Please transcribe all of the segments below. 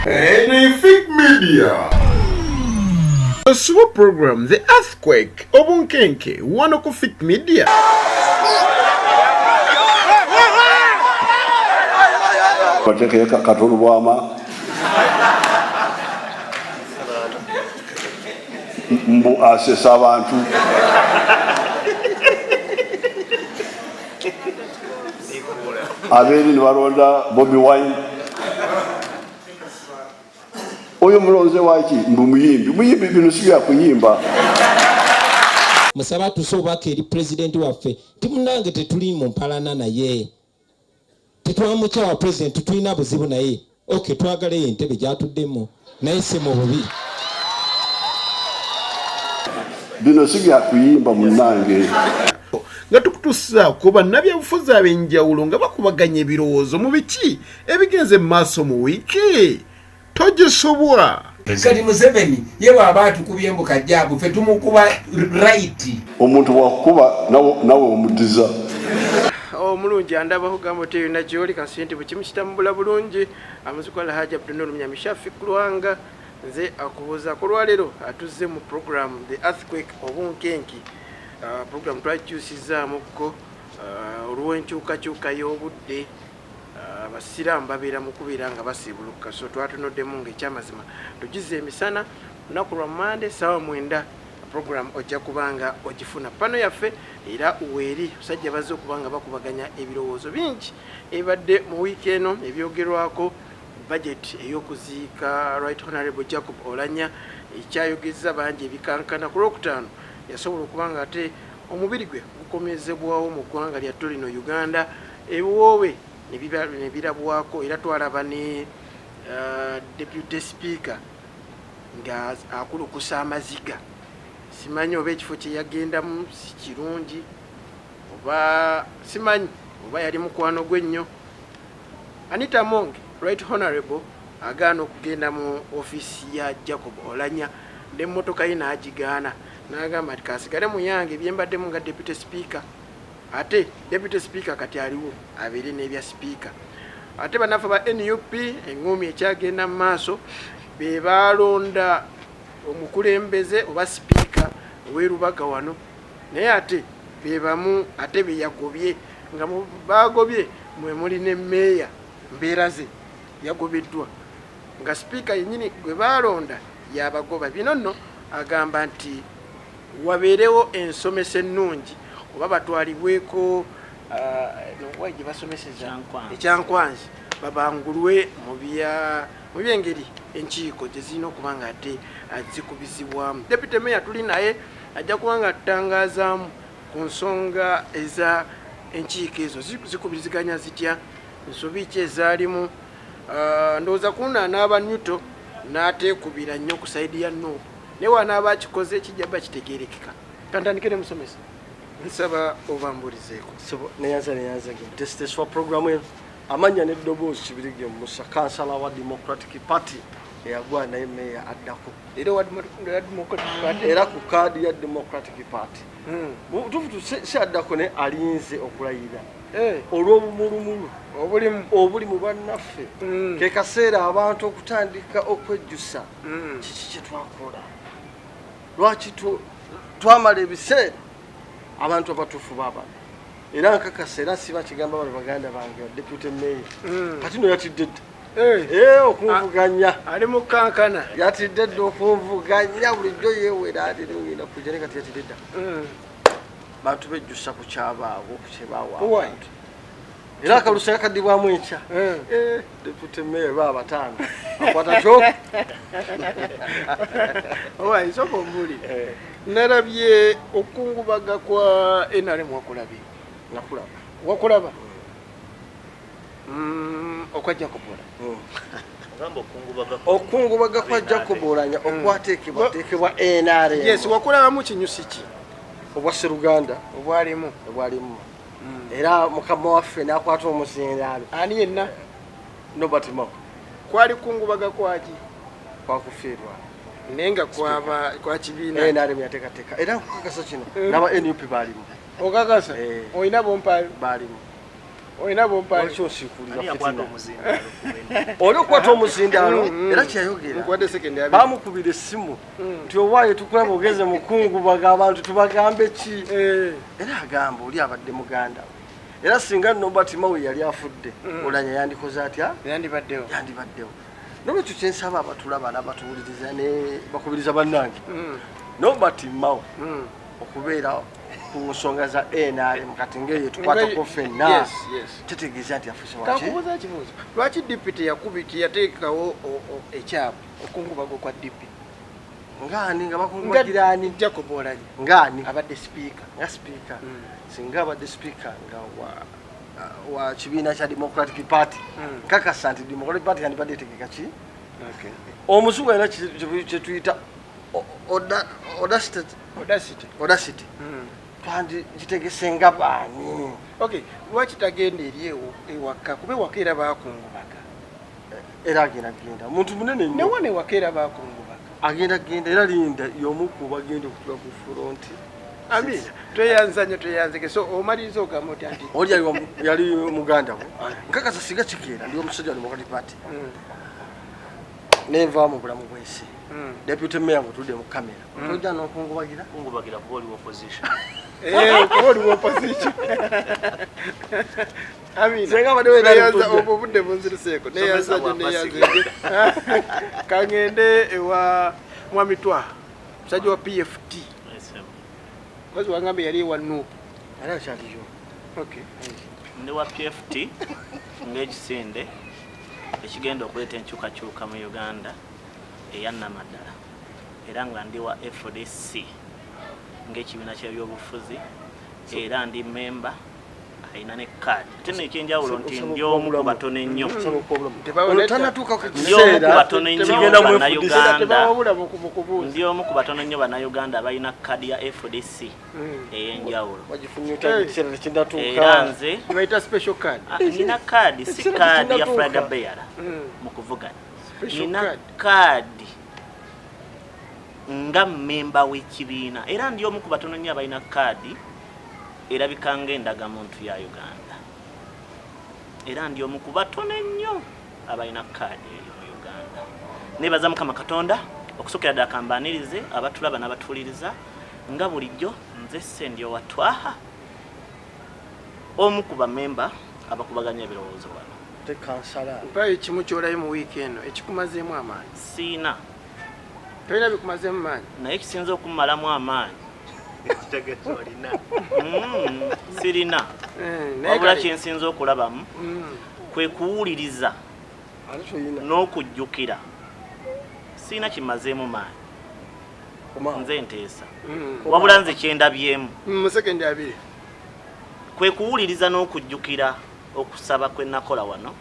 Anything Media. Osuba program The Earthquake obunkenke wano ku Fik Media. Batekeyo katolu bwama mbu asesa abantu. Abeeri ne balonda Bobi Wine. Oyo mulonze waki? Mbu muyimbi. Muyimbi bino si bya kuyimba. Musaba atuse obubaka eri pulezidenti waffe nti munnange tetuli mu mpalana naye, tetwamukyawa pulezidenti, tetulina buzibu naye, ok twagala eyo entebe gy'atuddemu naye si mu bubi. Bino si bya kuyimba munnange. Nga tukutuusaako bannabyabufuzi ab'enjawulo nga bakubaganya ebirowoozo mu biki ebigenze mu maaso mu wiiki togisubwa. Kati Museveni ye bw'aba atukubye mbu kajjaabu ffe tumukuba right. Omuntu bw'akukuba nawe omuddiza. Omulungi andabako gamba otya yonna gy'oli kansi nti buli kimu kitambula bulungi. Amuzikwa Alhaji Abdunur Munyami Shafiq Lwanga nze akubuuzaako olwaleero atuzze mu program The Earthquake obunkenke. Program twakyusizzaamukko olw'enkyukakyuka y'obudde. Abasiraamu babeera mu kubeera nga basiibulukuka, so twatunuddemu ng'ekyamazima tugize emisana lunaku lwa Mmande ssaawa 9 program ojja kuba nga ogifuna. Pano yaffe era weeri basajja bazze okuba nga bakubaganya ebirowoozo bingi ebibadde mu wiiki eno ebyogerwako budget ey'okuziika Right Honorable Jacob Oulanyah ekyayogezza bangi ebikankana. Ku Lwokutaano yasobola okuba nga ate omubiri gwe gukomezebwawo mu ggwanga lyattu lino Uganda, ebiwoobe ne birabwako era twalaba ne Deputy Speaker nga akulukusa amaziga. Simanyi oba ekifo kye yagendamu si kirungi oba simanyi oba yali mukwano gwe nnyo. Anita Among, Right Honorable, agaana okugenda mu ofiisi ya Jacob Oulanyah n'emmotoka ye n'agigaana n'agamba nti kasigale mu yange bye mbaddemu nga Deputy Speaker. Ate Deputy Speaker kati aliwo abeere n'ebya Speaker. Ate bannaffe ba NUP eng'oomi ekyagenda mu maaso be baalonda omukulembeze oba sipiika ow'e Lubaga wano, naye ate be bamu ate be yagobye nga mu baagobye mwe muli ne mmeeya Mbeeraze yagobeddwa nga sipiika yennyini gwe baalonda y'abagoba. Bino nno agamba nti wabeerewo ensomesa ennungi oba batwalibweko gye basomeseza ekyankwanzi babangulwe mu byengeri enkiiko gye zirina okuba nga ate zikubizibwamu. Deputy Mayor tuli naye ajja kuba nga atutangazaamu ku nsonga eza enkiiko ezo zikubiziganya zitya, nsobi ki ezaalimu. Ndowooza kuno anaaba Newton n'ateekubira nnyo ku sayidi ya Nuupu, naye wanaaba akikoze kijja bba kitegeerekeka. Kantandike ne musomesa, nsaba obambulizeeko. Neyanza neyanza nge wa programu eno amannya n'eddoboozi Kibirige Musa, kansala wa Democratic Party eyagwa naye meeya addako era wa Democratic Party, era ku kaadi ya Democratic Party mutuufu si addako naye alinze okulayira olw'obumulumulu obuli mu bannaffe. Ke kaseera abantu okutandika okwejjusa kiki kye twakola, lwaki twamala ebiseera abantu abatuufu baabano. Era nkakasa era siba kigamba bano baganda bange ba deputy mayor kati no yatidde dda okunvuganya, ali mu kankana, yatidde dda okunvuganya, bulijjo yeewera ati ngenda kujja, naye kati yatidde dda. Bantu bejjusa ku kyabaawo ku kyebaawo abantu, era akalusa kakaddibwamu enkya. Deputy mayor ba bataano akwata kyoko. Owaye sooka ombuulire, nalabye okukungubaga kwa NRM, wakulabye? Nakulaba. Wakulaba okwa Jacob Oulanyah? Okukungubaga kwa Jacob Oulanyah okwateekebwateekebwa NRM. Yes, wakulabamu kinyusi ki? Obwa Sseruganda obwalimu. Obwalimu, era mukama waffe n'akwata omuzindaalo. Ani yenna? Norbert Mao. Kwali kukungubaga kwaki? Kwakufiirwa. Naye nga kwaba kwa kibiina. NRM yateekateeka, era nkukakasa kino n'aba NUP baalimu. Okakasa? Olina bompaayo? Baalimu. Olina bompaye. Lwaki onsiikuulira Ani yakwata fitina? omuzindaalo ku lw'enno? Oli okukwata omuzindaalo era kyeyayogera. Nkuwadde sekendi abiri. Baamukubira essimu nti owaaye tukulaba ogenze mukungubaga abantu tubagambe ki? Era agamba oli abadde muganda we. Era singa Norbert Mao yali afudde, Olanya yandikoze atya? Yandibaddewo. Yandibaddewo. Nolwekyo kyensaba abatulaba n'abatuwuliriza ne bakubiriza bannange, Norbert Mao okubeera ku nsonga za NRM kati ng'eyo tukwatako ffenna, Yes, yes. tetegeeza nti afuuse waki? Kankubuuza ekibuuzo. Lwaki DP teyateekawo ekyabwe okungubaga kwa DP? Ngaani nga bakungubagira ani? Jacob Oulanyah. Ngaani? Abadde sipiika. Nga sipiika. Singa abadde sipiika nga wa kibiina kya Democratic Party, nkakasa nti Democratic Party yandibadde etegeka ki? Omuzungu alina kye tuyita audacity. Audacity. Audacity. Twandigitegese nga baani? Okay, lwaki tagenda eri ewaka? Kuba ewaka era baakungubaga. Era agenda genda. Muntu munene nnyo. Ne wano ewaka era baakungubaga. Agenda genda era linda y'omu ku bagenda okutuula ku front. Amina, tweyanza nnyo, tweyanzeke. So omaliriza ogamba otya nti oli yali muganda we. Nkakasa singa kikeera ndi omusajja wa Democratic Party. Nenva mu bulamu bw'ensi. Deputy Mayor ng'otudde mu kamera. Tojja n'okungubagira? Kungubagira kuba oli opposition. Kuba oli opposition. Amina. Senga abadde weerali Neyanza mutujja. obwo obudde bunziruseeko. Neyanza Somesa nnyo, bwa neyanze. Kangende ewa Mwami Twaha, musajja wa PFT. Kozi wangambe yali ewa NUP. Era akyaliyo. Okay. Ndi wa PFT ng'ekisinde ekigenda okuleeta enkyukakyuka mu Uganda eya nnamaddala. Era nga ndi wa FDC ng'ekibiina ky'ebyobufuzi, era ndi memba alina ne kaadi. Ate nno ekyenjawulo nti ndi omu ku batono ennyo. Tannatuuka ku Ndi omu ku batono ennyo kigenda mu Bannayuganda. Tebawabula mu kubuuza. Ndi omu ku batono ennyo Bannayuganda abalina kaadi ya FDC ey'enjawulo. Wagifunye otya ekiseera tekinnatuuka? Era nze Bayita special card. Nina kaadi, si Ekiseera kaadi ya tekinnatuuka. flag bearer mu kuvuganya. Special Nina card. kaadi nga mmemba w'ekibiina, era ndi omu ku batono nnyo abalina kaadi erabika ng'endagamuntu ya Uganda. Era ndi omu ku batono ennyo abalina kaadi eyo mu Uganda. Neebaza Mukama Katonda okusookera ddala kambaanirize abatulaba n'abatuwuliriza nga bulijjo. Nze Ssendi owa Twaha, omu ku bamemba abakubaganya ebirowoozo wano. Te kansala. Mpayo kimu ky'olaye mu wiiki eno ekikumazeemu amaanyi. Siina. Tolina bikumazeemu maanyi? Naye ekisinza okummalamu amaanyi. Ekitegeeza olina. Sirina. Naye Wabula kale. kye nsinza okulabamu kwe kuwuliriza Ate toyina. n'okujjukira. Siina kimazeemu maanyi. Nze nteesa. Wabula nze kyendabyemu Mu sekendi abiri. kwe kuwuliriza n'okujjukira okusaba kwe nakola wano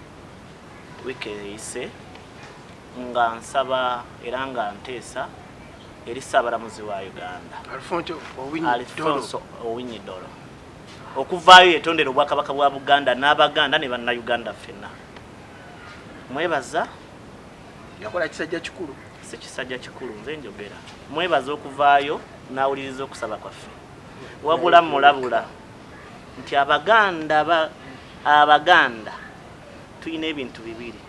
wiiki eyise, nga nsaba era nga nteesa eri Ssaabalamuzi wa Uganda Alfonso Owiny Alfonso Owiny Dollo okuvaayo yetondera obwakabaka bwa Buganda n'Abaganda ne Bannayuganda ffenna. Mwebaza. Yakola kisajja kikulu. Si kisajja kikulu, nze njogera. Mwebaza okuvaayo n'awuliriza okusaba kwaffe. Wabula mulabula nti Abaganda tulina ebintu bibiri: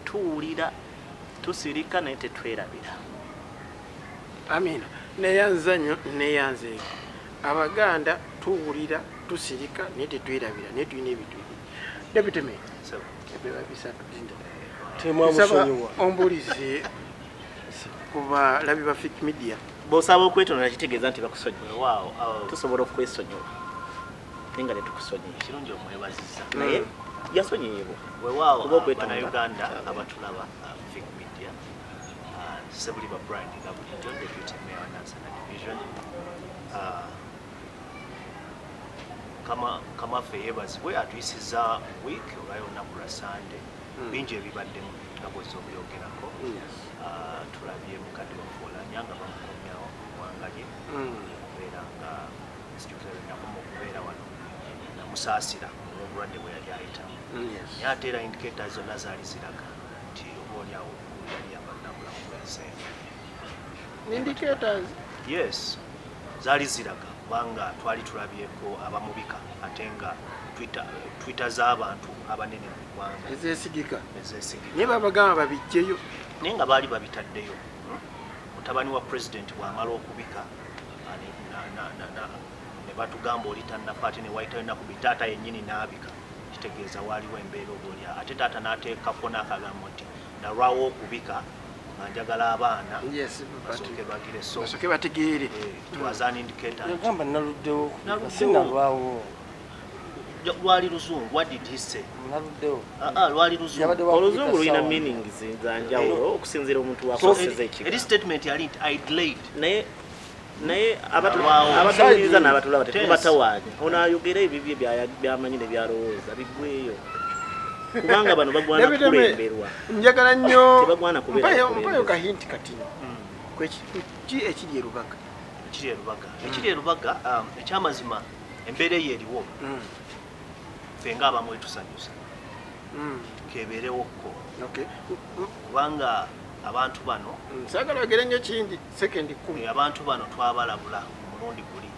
tuwulira, tusirika, naye tetwerabira. Amina, neyanza nnyo, neyanzeeko. Abaganda tuwulira, tusirika, naye tetwerabira, naye tulina ebintu bibiri. Deputy Mayor, ebiba bisatu. Temwamusonyiwa. Nsaba ombuulize ku balabi ba Fik Media. Bw'osaba okwetonda kitegeeza nti bakusonyiwa. Tusobola okwesonyiwa naye nga tetukusonyiye. Kirungi omwebaziza. Naye yasonyiyibwa. Weewaawo. Kuba okwetonda. Bannayuganda abatulaba, Fik Media, Sebuliba Brian nga bulijjo, Deputy Mayor wa Nansana Division. Kama waffe yeebazibwe atuyisiza week olwayo olunaku lwa Sande. Bingi ebibaddemu nga bwozza obyogerako. Tulabye mukadde waffe Olanya nga bamukomyawo mu ggwanga lye, okubeera nga nzijukira lwenakoma okubeera wano namusaasira olw'obulwadde bwe yali ayitamu. Naye ate era indicators zonna zaali ziraga nti oba oli awo yali yava bulamu bw'ensi. Indicators? Yes, zaali ziraga, kubanga twali tulabyeko abamubika ate nga Twitter z'abantu abanene mu ggwanga ezesigika, ezesigika. Naye babagamba babijjeyo. Naye nga baali babitaddeyo. Mutabani wa president bw'amala okubika, ne batugamba oli tannafa, ate ne wayitayo ennaku bbiri taata yennyini n'abika, kitegeeza waaliwo embeera oba oli ate taata n'ateekako n'akagambo nti nalwawo okubika nga njagala abaana basooke bagire, so basooke bategeere. It was an indicator nti Yagamba naluddewo okubika. Naluddewo. Sinalwawo. Lwali luzungu. What did he say? Naluddewo. Ah, ah, lwali luzungu. Yabadde wa Oluzungu kubika lulina ssaawa. meanings za njawulo okusinziira omuntu So, wakozesa eri ekigambo. Statement yali nti I delayed. Naye Lwawo. abatuwuliriza n'abatulaba Tense. tetubatawaanya. Ono ayogera ebibye byamanyi ne byalowooza biggweeyo, kubanga bano bagwana David Eme, kukulemberwa. Njagala nnyo Tebagwana kubeera mpayo bakulembeze. Kahinti katino ki ekiri e Lubaga. Ekiri e Lubaga, ekiri e Lubaga, ekyamazima embeera eyo eriwo, ffe ng'abamu etusanyusa kebeerewokko, kubanga abantu bano Saagala ogere nnyo kingi, sekendi 10. Abantu bano twabalabula omulundi guli,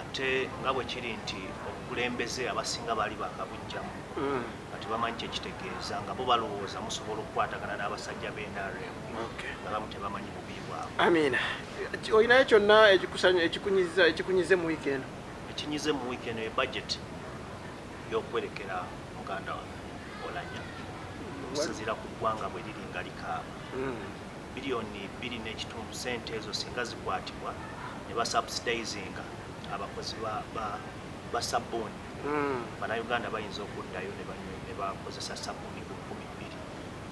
ate nga bwe kiri nti obukulembeze abasinga baali bakabujjamu nga tebamanyi kyekitegeeza, nga bo balowooza musobola okukwatagana n'abasajja b'NRM, nga bamu tebamanyi bubi bwabwe. Amiina, olinayo kyonna ekikunyiza, ekikunyize mu wiiki eno? Ekinyize mu wiiki eno ye budget y'okwerekera muganda waffe Olanya. Okusinziira ku ggwanga bwe liri nga likaaba, 2.5 biliyoni, sente ezo singa zikwatibwa ne basubsidizinga abakozi ba sabbuuni, bannayuganda bayinza okuddayo ne bakozesa sabbuuni ku 2000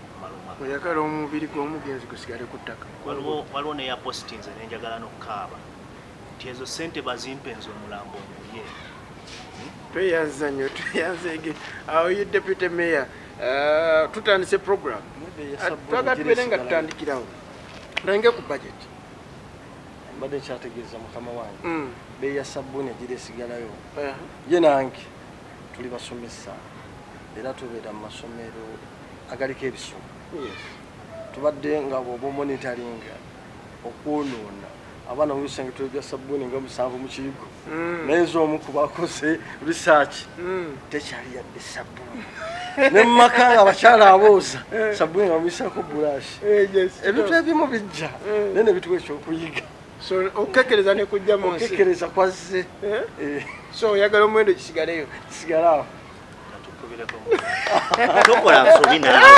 okumala omwaka. Oyagala omubiri gw'omugenzi gusigale ku ttaka. Waliwo neyapositinze nenjagala n'okukaaba nti ezo sente bazimpe nze omulambo ngulye. Tweyanza nnyo, tweyanzeege. Awo ye deputy mayor. Tutandise program. Twagala tubeere nga tutandikirawo ntandike ku budget. Mbadde nkyategeeza mukama wange, beeyi ya sabbuuni egira esigalayo. Ye nange tuli basomesa era tubeera mu masomero agaliko ebisolo. Tubadde nga bwoba omonitoringa okwonoona abaana mu bisenge tulebya sabbuuni nga 7 mu kiyigo, naye nze omu ku bakoze research, tekyali yadde sabbuuni ne mumaka nga abakyala abooza sabbuuni nga bamuyisako burashi. Ebintu ebimu bijja naye ne bituwa ekyokuyiga. So okukekereza ne kujja mu nsi. Okukekereza kwazze. Eh? Eh. So oyagala omuwendo gisigaleyo? Kisigale awo. Katukubireko. Tokola nsobi naawe,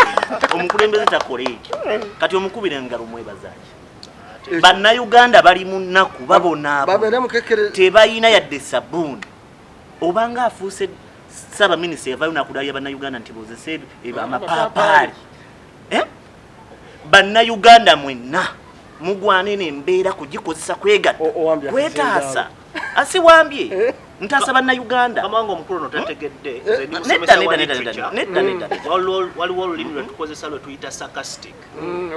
omukulembeze takola ekyo. Kati omukubira engalo mwebazaki? Bannayuganda bali mu nnaku, babonaabona. Babeere mukekere. Tebalina yadde sabbuuni. Obanga afuuse saabaminisita yavayo nakudalya bannayuganda nti bozese amapaapaali. Eh? Bannayuganda mwenna mugwana eno embeera kugikozesa kwegatta, Owambye kwetaasa. Asiwambye, ntaasa bannayuganda. Mukama wange omukulu ono tategedde. Nze ndi Nedda, musomesa nedda, wa nedda, literature. nedda, nedda, nedda. Waliwo olulimi lwe tukozesa lwe tuyita sarcastic.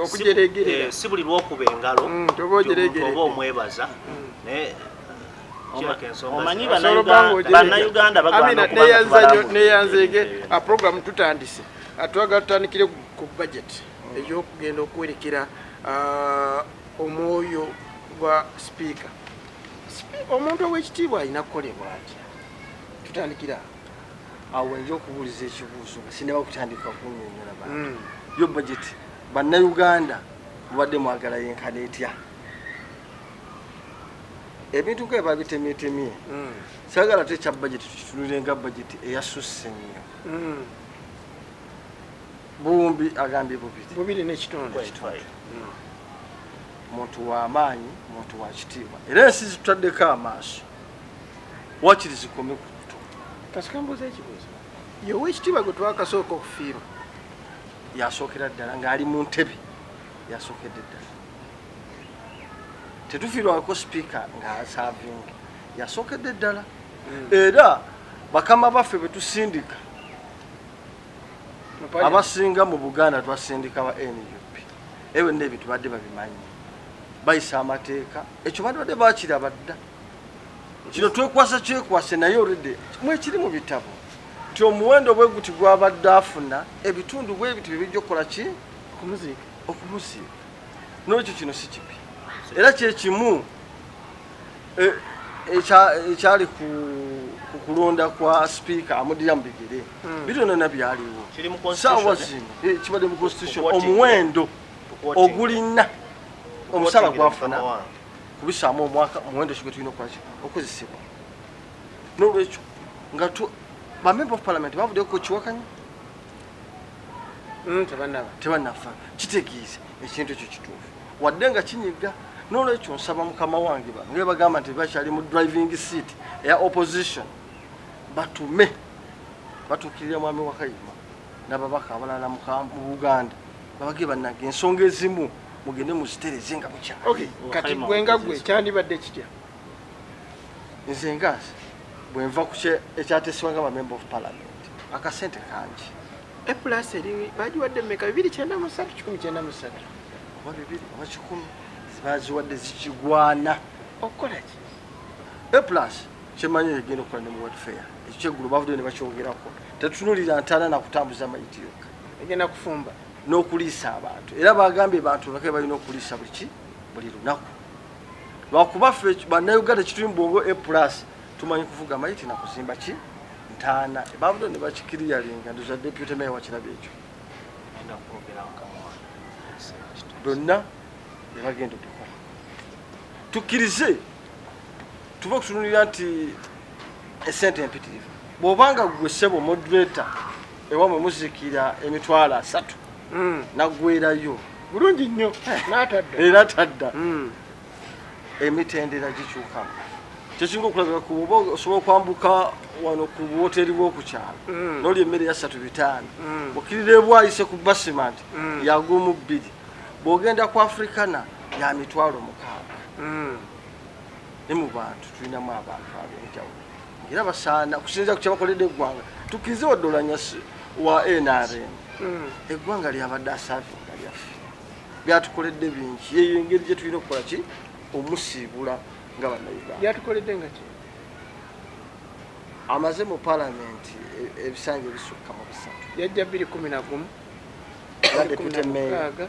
Okujeregerera. Si buli lwokuba engalo Toba nti omuntu ojeregeredde. oba omwebaza, naye kireka ensonga Omanyi Osobola okuba ng'ojereega. Bannayuganda bagwana Amina, okuba nga neyanza nnyo, tubalambula. neyanzeege. Program tutandise. Twagala tutandikire ku budget ey'okugenda okuwerekera omwoyo gwa sipiika. Omuntu ow'ekitiibwa alina kukolebwa atya? Tutandikira awo. Awo nja okubuuliza ekibuuzo nga sinaba kutandika kunnyonnyola bantu. Yo budget, bannayuganda mubadde mwagala yenkana etya? Ebintu nga babitemyetemye, saagala te ekya budget tukitunulire nga budget eyasusse ennyo. Buwumbi agambye 2. 2.5. Muntu w'amaanyi, muntu wa kitiibwa, era ensi zitutaddeko amaaso, wakiri zikome ku kuto. Kasika mbuuza ekibuuzo, ye ow'ekitiibwa gwe twakasooka okufiirwa? Yasookera ddala ng'ali mu ntebe, yasookedde ddala. Tetufiirwako sipiika ng'aservinga, yasookedde ddala. Era bakama baffe be tusindika Mu parliament. Abasinga mu Buganda twasindika ba NUP, ebyo byonna ebintu badde babimanyi, bayisa amateeka, ekyo badde badde bakiraba dda. Kino twekwasa kyekwase, naye olwedde mwekiri mu bitabo nti omuwendo bwe guti gwabadde afuna ebitundu bwe biti bye bijja okukola ki? Okumuziika. Okumuziika. Nolwekyo kino si kibi, era kyekimu ekyali ku ku kulonda kwa sipiika amuddira mu bigere. Bitono byaliwo. Kiri mu constitution, Saawa eh? zino kibadde mu constitution, Tukwotinge. omuwendo Tukwotinge. ogulina omusala Tukwotinge gwafuna mukama wange. kubisaamu omwaka, omuwendo kigwe tulina okukola ki? Okozesebwa. Nolwekyo nga ba member of parliament bavuddeko kiwakanya. Tebannaba. Tebannafa. Kitegeeza ekintu ekyo kituufu, wadde nga kinyiga. Nolwekyo nsaba mukama wange, bano nga bagamba nti bakyali mu driving seat eya opposition, batume batuukirira mwami Wakayima n'ababaka abalala mu Buganda, babage bannange ensonga ezimu mugende muzitereze nga bukyali. Okay, kati Wakayima gwe nga gwe opposition. kyandibadde kitya? Nze ngazi bwe nva ku ekyateesebwa nga ba member of parliament, akasente kangi. A plus eri bagiwadde mmeka? 293, 193. Oba 2 oba 100 baziwadde zikigwana. Okukola ki? A plus kyemanyi egenda okukola ne mu welfare, ekyo kyeggulu bavuddeyo ne bakyogerako. Tetutunulira ntaana nakutambuza mayiti yokka. Egenda kufumba. N'okuliisa abantu. Era bagambye bantu bake balina okuliisa buli ki, buli lunaku, lwakuba ffe bannayuganda kituli mu bwongo, A plus tumanyi kuvuga mayiti nakuzimba ki, ntaana. Bavuddeyo ne bakikiriyalinga. Ndoza deputy mayor wakirabye ekyo. Ngenda kwogera mukama wange. Ekiseera kituuse. Byonna byebagenda obikola, tukkirize tuve okutunulira nti esente empitirivu. Bw'obanga gwe ssebo moderator ewamwe muzikira 300,000, naggwerayo. Bulungi nnyo n'atadda. Era tadda. Emitendera gikyukamu. Kyekiringa okulabika ku oba osobola okwambuka wano ku buwoteeri bw'okukyalo n'olya emmere ya 3 5, okkirira ebwayise ku Basement yagumu 2, bw'ogenda ku Africana ya 60,000. Ne mu bantu tulinamu abantu ab'enjawulo era basaana kusinziira ku kyebakoledde eggwanga. Tukkirize wadde Olanya wa NRM, eggwanga lyabadde aservinga lyaffe, byatukoledde bingi. Yeyo engeri gye tulina okukola ki, omusiibula nga bannayuganda. Byatukoledde nga ki? Amaze mu palamenti ebisanja ebisukka mu 3. Yajja 211. Nga deputy mayor. 16.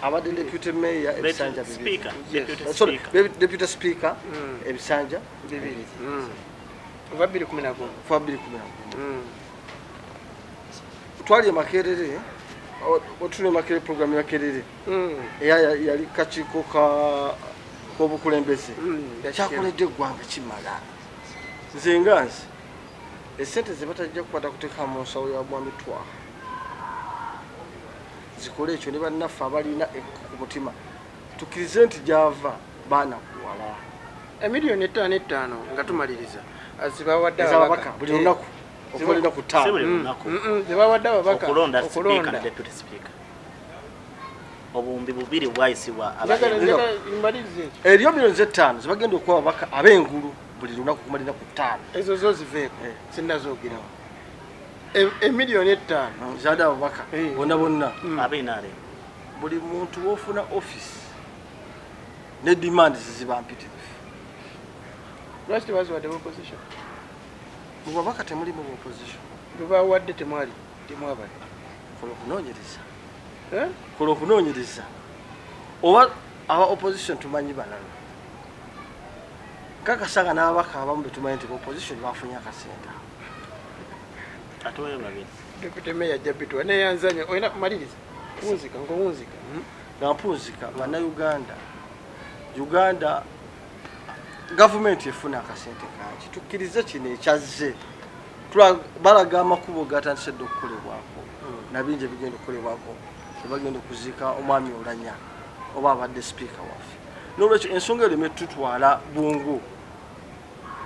Abadde deputy mayor ebisanja 2. Speaker, deputy Sorry, speaker. Deputy speaker ebisanja 2 2. Kuva 211. Kuva 211. Twali e Makerere, otuli e Makerere, program ya Makerere era yali kakiiko ka k'obukulembeze. Kyakoledde eggwanga kimala. Nze nga nze, esente ze batajja kukwata kuteeka mu nsawo ya mwami Twaha, zikole ekyo ne bannaffe abalina ekko ku mutima. Tukkirize nti gyava baanakuwala. Emiliyoni 5 5 nga tumaliriza zibawadde Ez'ababaka buli lunaku, okuva lunaku Si 5. buli lunaku. Zibawadde ababaka. Okulonda speaker ne Okulonda. deputy speaker, 2000 bwayisibwa aba Njagala mmalirize ekyo. Eriyo miliyoni 5 zebagenda okuwa ababaka ab'engulu buli lunaku kumala ennaku 5. Ezo zo ziveeko. Sinnazoogerawo. Emiliyoni 5 Zadde ababaka bonna bonna. Aba NRM. Buli muntu wofuna office ne demand ziziba mpitirivu. Lwaki tebaziwadde opposition? Mu babaka temulimu opposition. Bwebawadde temwali, temwabadde. Kola okunoonyereza. Eh? Kola okunoonyereza, oba aba opposition tumanyi balala. Nkakasanga n'ababaka abamu betumanyi nti opposition bafunye akasente. Ate oyo babiri. Deputy mayor ajja bitwa neyanzanya olina kumaliriza, wunzika ngaowunzika. Nga mpunzika, bannayuganda, Uganda gavumenti efuna akasente kangi. Tukkirize kino ekyazze. Balaga amakubo gatandise dde okukolebwako nabingi ebigenda okukolebwako, tebagenda okuziika omwami Olanya oba abadde sipiika waffe. Nolwekyo ensonga ereme tutwala bwongo,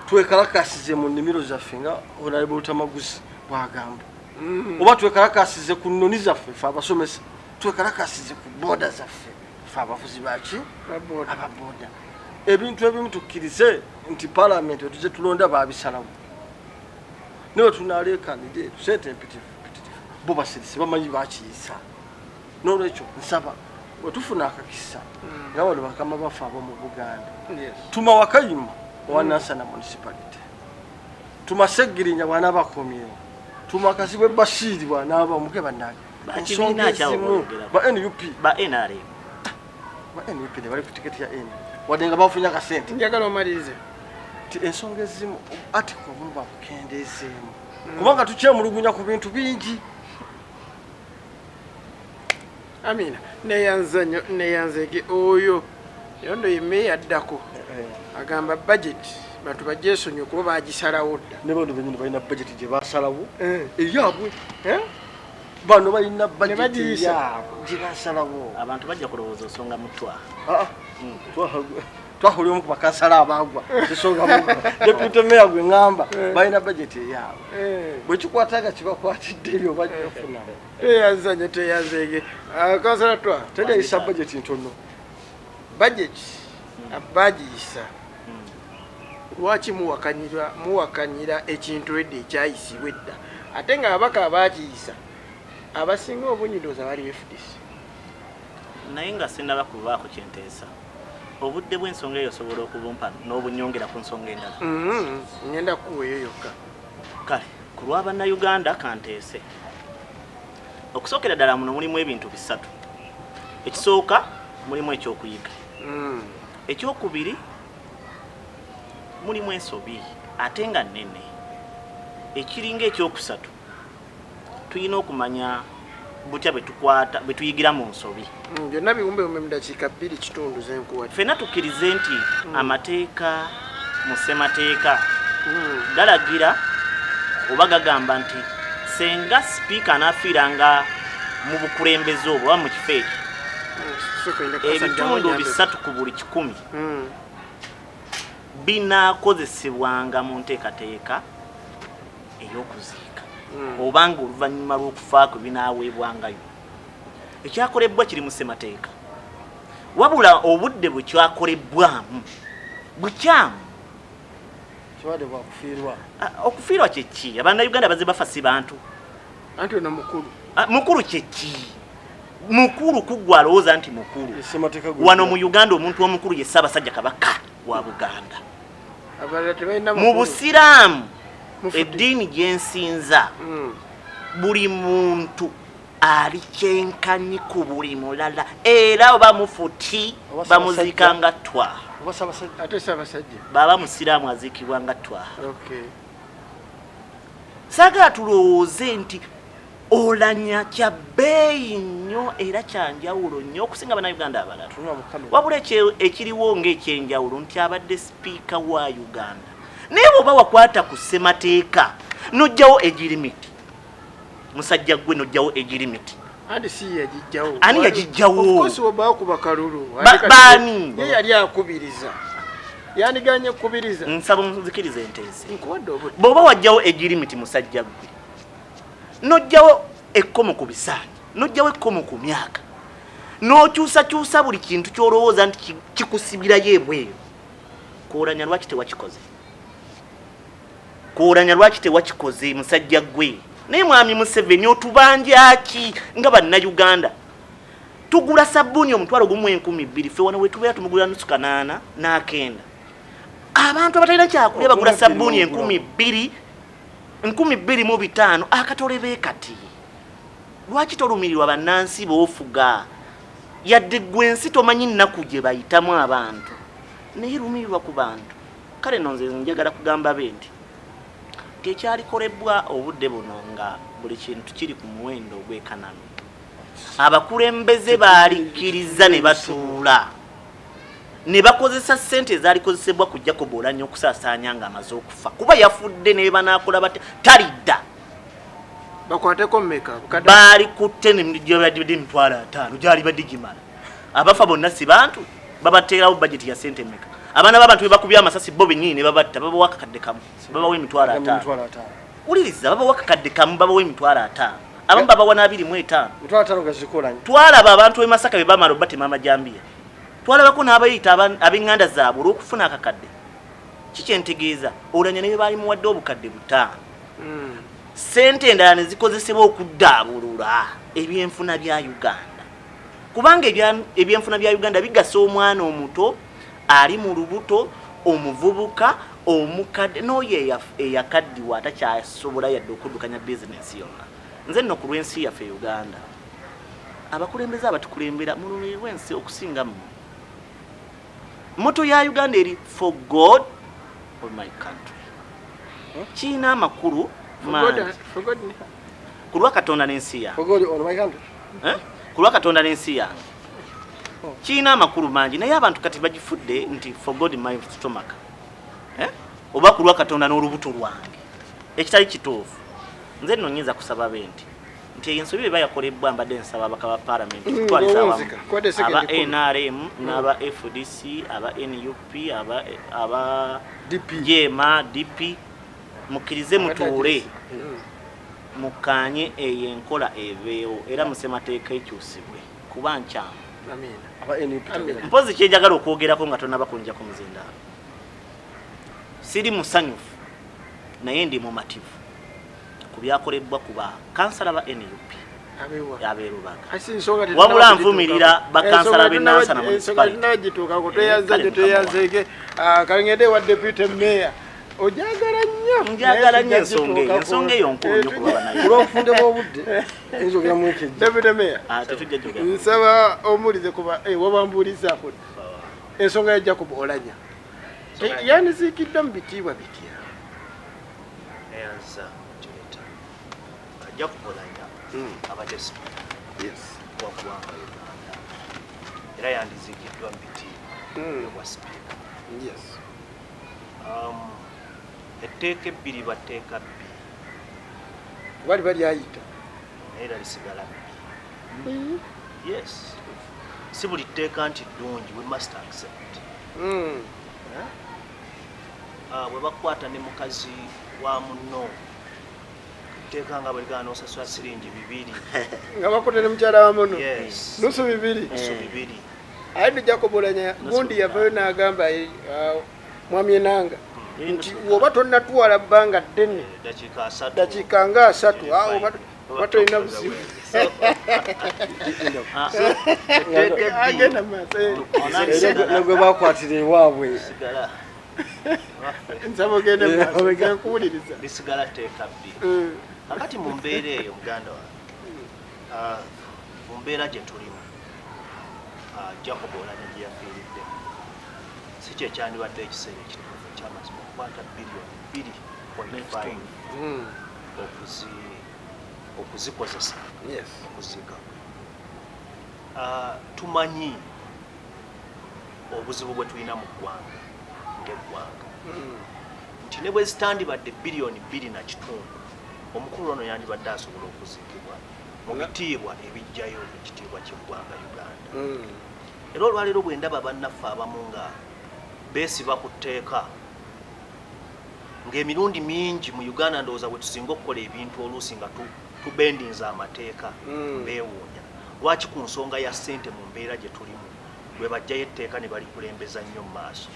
twekalakasize mu nnimiro zaffe nga Honorable Lutamaguzi bwagamba, oba twekalakasize ku nnoni zaffe fe abasomesa, twekalakasize ku booda zaffe fe abavuzi baki, ababooda. Ebintu ebimu tukkirize nti palamenti wetuze tulonda babisalawo, naye tunalekanire sente empitirivu mpitirivu, bo basirise bamanyi bakiyisa. Nolwekyo nsaba wetufuna akakisa nga bano bakama baffe ab'omu Buganda, tuma Wakayima owa Nansana Municipality, tuma Segirinya bw'anaaba akomyewo, tuma Kazibwe Bashiri bw'anaaba omuge. Bannange, Bakibiina ensonga kyawo ezimu boogera. Ba NUP. Ba NRM. Ba NUP ne bali ku tiketi ya N, wadde nga bafunye akasente. Njagala omalirize. Nti ensonga ezimu article obumu babukendeezeemu, kubanga tukyemulugunya ku bintu bingi. Amina, neyanza nnyo, neyanzege. Oyo era nno ye meeya addako, agamba budget bantu bagyesonyiwe kuba bagisalawo dda. Ne bano benyini balina budget gye basalawo Eh. eyaabwe. Eh? Bano balina budget bagiyisa. yaabwe gye basalawo. Abantu bajja kulowooza osonga mutwa. Ah, twahulira omu ku bakansala abagwa tesonga mugwa. Deputy mayor gwe ŋŋamba, balina budget eyaabwe. Bwe kikwata nga kibakwatiddeyo bajja kufunamu. Teyanza nnyo, teyanzege. Kansala twa Tedayisa budget ntono. Budget bagiyisa, lwaki muwakanyira ekintu edda ekyayisibwa edda, ate nga ababaka abakiyisa abasinga obungi ndowooza bali FDC? Naye nga sinaba kubaako kyenteesa, obudde bw'ensonga eyo osobola okubumpa n'obunyongera ku nsonga endala? Ngenda kukuwa eyo yokka. Kale, ku lwa bannayuganda kanteese. Okusookera ddala, muno mulimu ebintu bisatu. Ekisooka, mulimu ekyokuyiga. Ekyokubiri, mulimu ensobi ate nga nnene. Ekiringa ekyokusatu, tulina okumanya butya bwe tukwata bwe tuyigira mu nsobi. Byonna biwumbewumbe mu dakiika 2.5 zenkuwadde. Ffenna tukkirize nti amateeka mu ssemateeka galagira oba gagamba nti senga sipiika anaafiiranga mu bukulembeze obwo oba mu kifo ekyo, ebitundu 3 ku buli 100 binaakozesebwanga mu nteekateeka ey'okuziika obanga oluvannyuma lw'okufa kwe binaaweebwangayo. Ekyakolebwa kiri mu ssemateeka, wabula obudde bwe kyakolebwamu bukyamu. Kibadde bwakufiirwa. Ah, okufiirwa kyeki? Abannayuganda bazze bafa, si bantu? Anti ono mukulu. Ah, mukulu kyeki? Mukulu kuggwa alowooza nti mukulu. Ssemateeka gwe- Wano mu Uganda omuntu omukulu ye Ssaabasajja Kabaka wa Buganda. Abalala tebalina Mu makulu. Busiraamu, Mufudde. eddiini gyensinza, buli muntu ali kyenkanyi ku buli mulala, era oba mufuti Oba bamuziika nga twa. Oba Ssaabasajja. Ate Ssaabasajja. Baba musiraamu aziikibwa nga twa. Okay. Saagala tulowooze nti Olanya kya bbeeyi nnyo era kyanjawulo nnyo okusinga bannayuganda abalala. Tunula mu kamera. Wabula ekiriwo ng'ekyenjawulo nti abadde sipiika wa Uganda, naye bw'oba wakwata ku ssemateeka n'ojjawo age limit, musajja gwe, n'ojjawo age limit. Anti si ye yagijjawo. Ani yagijjawo? Of course, oba kalulu. Baani? Ye yali akubiriza, yandiganye kukubiriza. Nsaba onzikirize enteese. Nkuwadde obudde. Bw'oba wajjawo age limit, musajja gwe, n'ojjawo ekkomo ku bisaanyi, n'ojjawo ekkomo ku myaka, n'okyusakyusa buli kintu ky'olowooza nti kikusibirayo ebweru, kwolanya lwaki tewakikoze? Kwolanya lwaki tewakikoze, musajja gwe? Naye mwami Museveni, otubanja ki nga bannayuganda? Tugula sabbuuni 12,000, ffe wano wetubeera tumugula nusu kanaana n'akenda. Abantu abatalina kyakulya bagula Ogula sabbuuni bbiri. 2000, 2500 akatole. Be kati lwaki tolumirirwa bannansi b'ofuga? Yadde gwe ensi tomanyi nnaku gye bayitamu abantu, naye lumirirwa ku bantu. Kale no nze njagala kugamba be nti tekyalikolebwa obudde buno nga buli kintu kiri ku muwendo ogw'ekanano. Abakulembeze baalikkiriza ne batuula ne bakozesa ssente ezaalikozesebwa ku Jacob Olanya okusaasaanya ng'amaze okufa, kuba yafudde ne banaakola batya talidda. Bakwateko mmeka? Baali kutte gyabadde 50,000 gyali badde gimala. Abafa bonna si bantu? Babateerawo bajeti ya sente mmeka? Abaana b'abantu be bakubye amasasi bo bennyini ne babatta, babawa akakadde kamu, babawa 50,000. 50,000. Wuliriza, babawa akakadde kamu, babawa 50,000, abamu babawa n'25. 50,000 nga zikolanye. Twalaba abantu e Masaka be bamala obatema amajambiya, twalabako n'abayita ab'eŋŋanda zaabwe olw'okufuna akakadde. Kikyentegeeza, Olanya ne be baali muwadde 5,000, sente endala ne zikozesebwa okuddaabulula ebyenfuna bya Uganda, kubanga ebyenfuna bya Uganda bigasa omwana omuto ali mu lubuto, omuvubuka, omukadde, n'oyo eyakaddiwa atakyasobola yadde okuddukanya bizinensi yonna. Nze nno ku lw'ensi yaffe Uganda, abakulembeze abatukulembera, mulumirirwa ensi okusinga mmwe. Motto ya Uganda eri for God or my country. Kirina amakulu mangi. Ku lwa Katonda n'ensi yange. Eh? Ku lwa Katonda n'ensi yange. Kirina amakulu mangi naye abantu kati bagifudde nti for God my stomach. Eh? Oba ku lwa Katonda n'olubuto lwange. Ekitali kituufu. Nze nno nnyinza kusaba be nti nti eyo ensobi eba yakolebbwa mbadde nsaba ababaka ba palamenti okutwaliza awamu aba NRM n'aba FDC aba NUP aba aba JEMA DP mukkirize mutuule mukkaanye eyo enkola eveewo era mu ssemateeka ekyusibwe kuba nkyamu. Mpozi kyenjagala okwogerako nga tonaba kunjako muzindaalo, siri musanyufu naye ndi mumativu ku byakolebbwa ku ba kansala ba nup ab'e Lubaga. Wabula nvumirira bakansala b'e Nansana municipality. Gituukako tweyanza gye tweyanzeege. Ah, kangende wa deputy mayor ojagala nnyo njagala nnyo ensonga eyo ensonga eyo nkulu nnyo kuba banaye olw'obufunde bw'obudde eyinza ogera mu wiiki ejja deputy mayor ah, tetujja jogera nsaba omuwulize kuba eh, wabambuulizaako ensonga ya Jacob Olanya yandiziikiddwa mu bitiibwa bitya Neyanza Juliet. Jacob Olanya abadde sipiika wa ggwanga Uganda era yandiziikiddwa mu bitiibwa by'obwa sipiika. Etteeka ebbiri batteeka bbi kuba liba lyayita naye era lisigala bbi. Yes, si buli tteeka nti ddungi, we must accept. Eh? Ah, bwe bakwata ne mukazi wa munno etteeka nga bwe n'osasula siringi bibiri nga bakwata ne mukyala wa muno Yes. nusu bibiri Nusu bibiri. Aye no Jacob Olanya gundi yavayo n'agamba eh, ah, mwami Enanga nti woba tonnatwala bbanga ddene dakiika asatu dakiika nga asatu ah, oba tolina buzibu agenda maaso eh. Era gwe bakwatira ewaabwe sigala nsaba ogende mu maaso nze nkuwuliriza lisigala tteeka bbi kakati mu mbeera eyo muganda wange ah, mu mbeera gye tulimu ah, Jacob Olanya gye yafiiridde si kye kyandibadde ekiseera ekituufu ekyamazima okukwata biliyoni 2.5 okuzikozesa okuziika kwe. Ah, tumanyi obuzibu bwe tulina mu ggwanga ng'eggwanga nti ne bwe zitandibadde biliyoni bbiri na kitundu omukulu ono yandibadde asobola okuziikibwa mu bitiibwa ebijjayo ekitiibwa ky'eggwanga Uganda. Era olwaleero bwe ndaba bannaffe abamu nga beesiba ku tteeka ng'emirundi mingi mu Uganda ndowooza bwe tusinga okukola ebintu oluusi nga tubendinza amateeka beewuunya lwaki ku nsonga ya ssente mu mbeera gye tulimu lwe bajjayo etteeka ne balikulembeza nnyo mu maaso.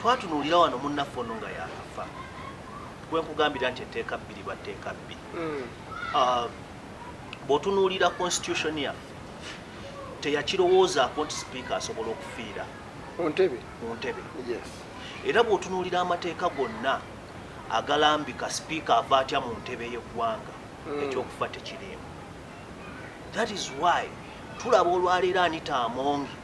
Twatunuulira wano munnaffe ono nga yaakafa gwe nkugambira nti etteeka bbiri batteeka bbi. Ah, bw'otunuulira constitution yaffe teyakirowoozaako nti sipiika asobola okufiira ku ntebe ku ntebe. Era bw'otunuulira amateeka gonna agalambika sipiika ava atya mu ntebe y'eggwanga ekyokufa tekiriimu. That is why tulaba olwaleero Anita Amongi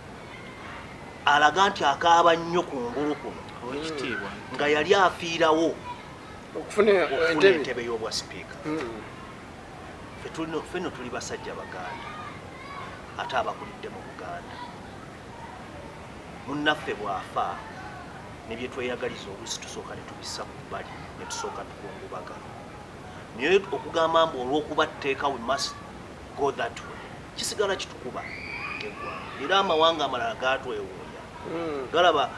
alaga nti akaaba nnyo ku ngulu kuno Owekitiibwa. Nga yali afiirawo okufuna okufuna entebe entebe y'obwa sipiika. Ffe nno tuli basajja Baganda ate abakulidde mu Buganda. Munnaffe bw'afa ne bye tweyagaliza oluusi tusooka ne tubissa ku bbali ne tusooka tukungubaga. Naye okugamba mbu olw'okuba tteeka we must go that way kisigala kitukuba ng'eggwanga. Era amawanga amalala gaatwewuunya. Galaba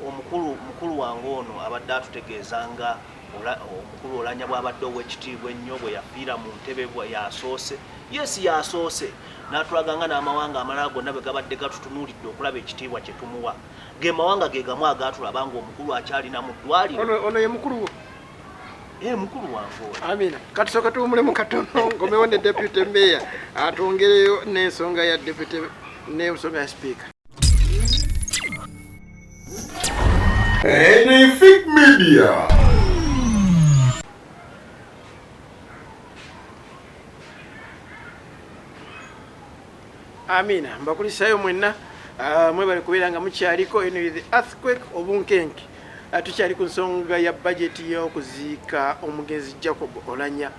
omukulu mukulu wange ono abadde atutegeeza nga omukulu Olanya bw'abadde ow'ekitiibwa ennyo bwe yafiira mu ntebe yasoose. Yes, yasoose n'atulaga nga n'amawanga amalala gonna bwe gabadde gatutunuulidde okulaba ekitiibwa kye tumuwa. Ge mawanga ge gamu agaatulaba ng'omukulu akyalina mu ddwaliro. Ono ye mukulu wo? Mukulu wange oyo. Amina. Katusooka tuwumulemu katono nkomewo ne deputy mayor atwongereyo n'ensonga ya deputy n'ensonga ya speaker. Anything Media. Amina, mbakulisayo mwenna. Mwebale kubeera nga mukyaliko. Eno the earthquake obunkenke. Tukyali ku nsonga ya bajeti y'okuziika omugenzi Jacob Olanya.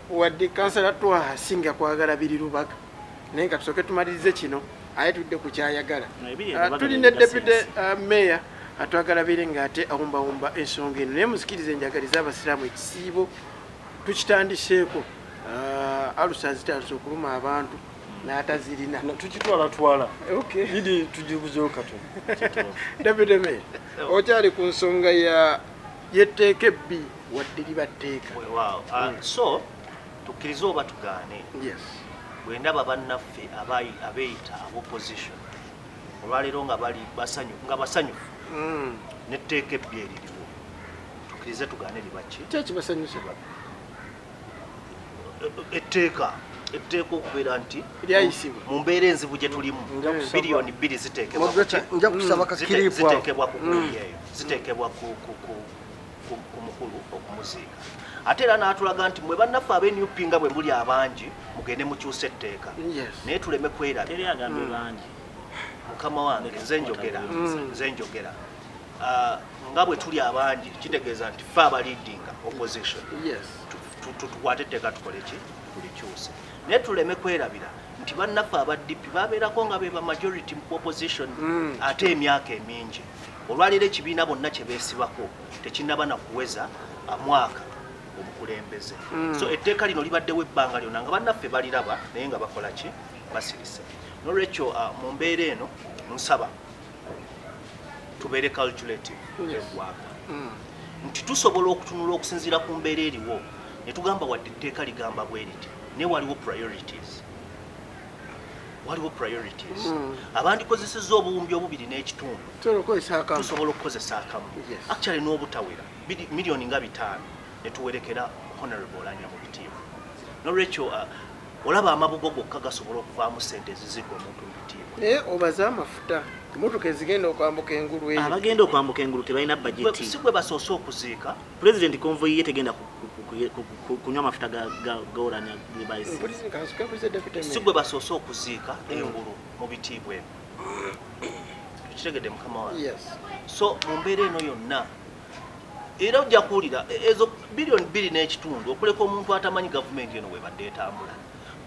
Wadde kansala Twaha singa kwagala biri Lubaga, naye nga tusooke tumalirize kino, aye tudde ku kyayagala. Tuli ne deputy mayor atwagala biri ng'ate awumbawumba ensonga eno, naye muzikirize njagalize abasiraamu ekisiibo tukitandiseeko. Alusa zitandise okuluma abantu n'atazirina. Tukitwalatwala idi tugiguzeyo katono. Deputy mayor, okyali ku nsonga ya yetteeka ebbi wadde liba tteeka. Weewaawo. So tukkirize oba tugaane, bwe ndaba bannaffe abeeyita abopposition olwaleero nga bali nga basanyufu netteeka ebbi eririwo, tukkirize tugaane, liba ki? Kyekibasanyusa? Etteeka okubeera nti lyayisibwa mu mbeera enzibu gye tulimu, 2 biliyoni ziteekebwa Nja kusaba ka clip awo. Ziteekebwa ku gundi eyo, ziteekebwa ku mukulu okumuziika, ate era n'atulaga nti mwe bannaffe ab'e NUP nga bwe muli abangi mugende mukyuse etteeka, naye tuleme kwerabira. Teri agambye bangi. Mukama wange, nze njogera, nze njogera. Nga bwe tuli abangi kitegeeza nti fe abaleadinga opposition tukwate etteeka, tukole ki, tulikyuse, naye tuleme kwerabira nti bannaffe aba DP babeerako nga be ba majority mu opposition ate emyaka emingi. Olwaleero ekibiina bonna kye beesibako tekinnaba na kuweza mwaka obukulembeze. So etteeka lino libaddewo ebbanga lyonna nga bannaffe baliraba, naye nga bakola ki? Basirise. Nolwekyo mu mbeera eno nsaba tubeere calculative eggwanga, nti tusobola okutunula okusinziira ku mbeera eriwo ne tugamba wadde etteeka ligamba bwe riti, naye waliwo priorities, waliwo priorities. Abandikozesezza obuwumbi 2.5 Tusobola okukozesa akamu. Tusobola okukozesa akamu, actually n'obutawera miliyoni nga 5 ne tuwerekera Honorable Olanya mu bitiibwa. Nolwekyo olaba amabugo gokka gasobola okuvaamu sente ezizigwa omuntu mu bitiibwa. Naye obaze amafuta, emotoka ezigenda okwambuka engulu eyo. Abagenda okwambuka engulu tebalina bajeti. Si gwe basoose okuziika. President convoy ye tegenda kunywa mafuta ga Olanya ge bayise. Mpuliriza, kansuke mpulize deputy Si mayor. gwe basoose okuziika engulu mu bitiibwa ebyo, tukitegedde mukama wange? Yes. So mu mbeera eno yonna era ojja kuwulira ezo 2.5 biliyoni okuleka omuntu atamanyi gavumenti eno webadde etambula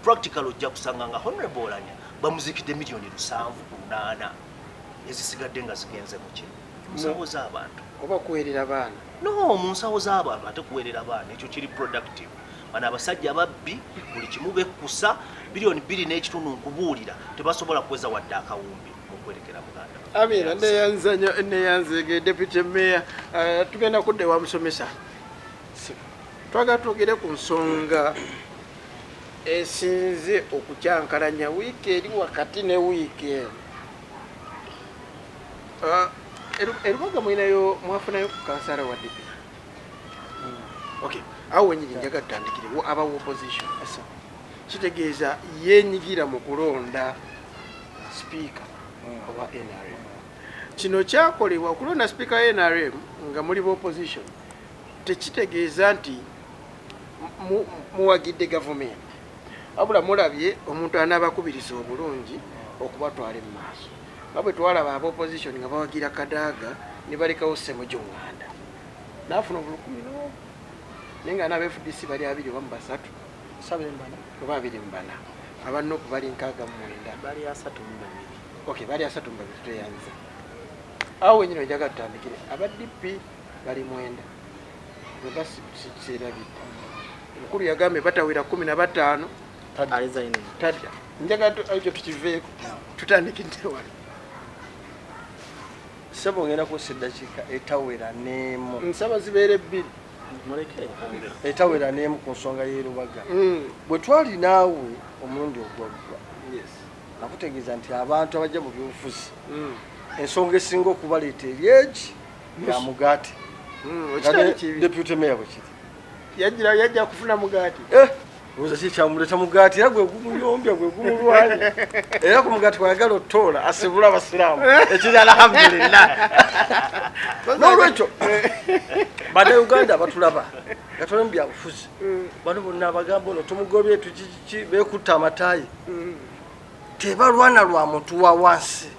practical, ojja kusanga nga Honorable Olanya bamuzikidde miliyoni 7 ku 8, ezisigadde nga zigenze muki? Mu nsawo z'abantu. Oba kuweerera baana. No, mu nsawo z'abantu ate kuweerera baana, ekyo kiri productive. Bano abasajja babbi, buli kimu bekkusa. 2.5 biliyoni, nkubuulira, tebasobola kuweza wadde akawumbi mu kwerekera muganda. Amina, neyanza nnyo, neyanzege deputy mayor. Tugenda kudda ewa musomesa. Twagala twogere ku nsonga esinze okukyankalanya wiiki eri wakati ne wiiki eno. Erubaga mulinayo, mwafunayo ku kansala wa DP? Okay, awo wenyini njagala tutandikire. Aba opposition kitegeeza yenyigira mu kulonda sipiika owa NRM. Kino kyakolebwa okulonda sipiika wa NRM nga muli ba opposition tekitegeeza nti muwagidde gavumenti, wabula mulabye omuntu anaabakubiriza obulungi okubatwala mu maaso, nga bwe twalaba aba opposition nga bawagira Kadaaga ne balekawo Ssemujju Nganda n'afuna obulukumi n'obu, naye nga n'aba FDC bali abiri oba mu basatu oba 24, aba NUP bali 69. Bali 32. Okay, bali 32, tweyanza. Awo wenyini wenjagala tutandikire. Aba DP bali 9 weba serabidde, omukulu yagambye batawera 15. Tadda. Njagala ekyo tukiveeko, tutandikidde wano. Sebo, ngenda kusa eddakiika etawera n'emu. Nsaba zibeere 2. Muleke. Etawera n'emu ku nsonga y'erubaga. Bwe twali naawe omulundi ogwaggwa, nakutegeeza nti abantu abajja mu byobufuzi, ensonga esinga okubaleeta eri egi ya mugaati. Ekitali kibi. Deputy mayor bwe kiri. Yajjira, yajja kufuna mugaati. Obuuza ki kyamuleeta? Mugaati. Era gwe gumuyombya, gwe gumulwanya, era ku mugaati kwayagala otoola asibula abasiraamu, ekiri alhamdulillah. N'olwekyo bannayuganda batulaba nga toli mu byabufuzi, bano bonna abagamba ono tumugobye tukiki, beekutta amataayi, tebalwana lwa muntu wa wansi,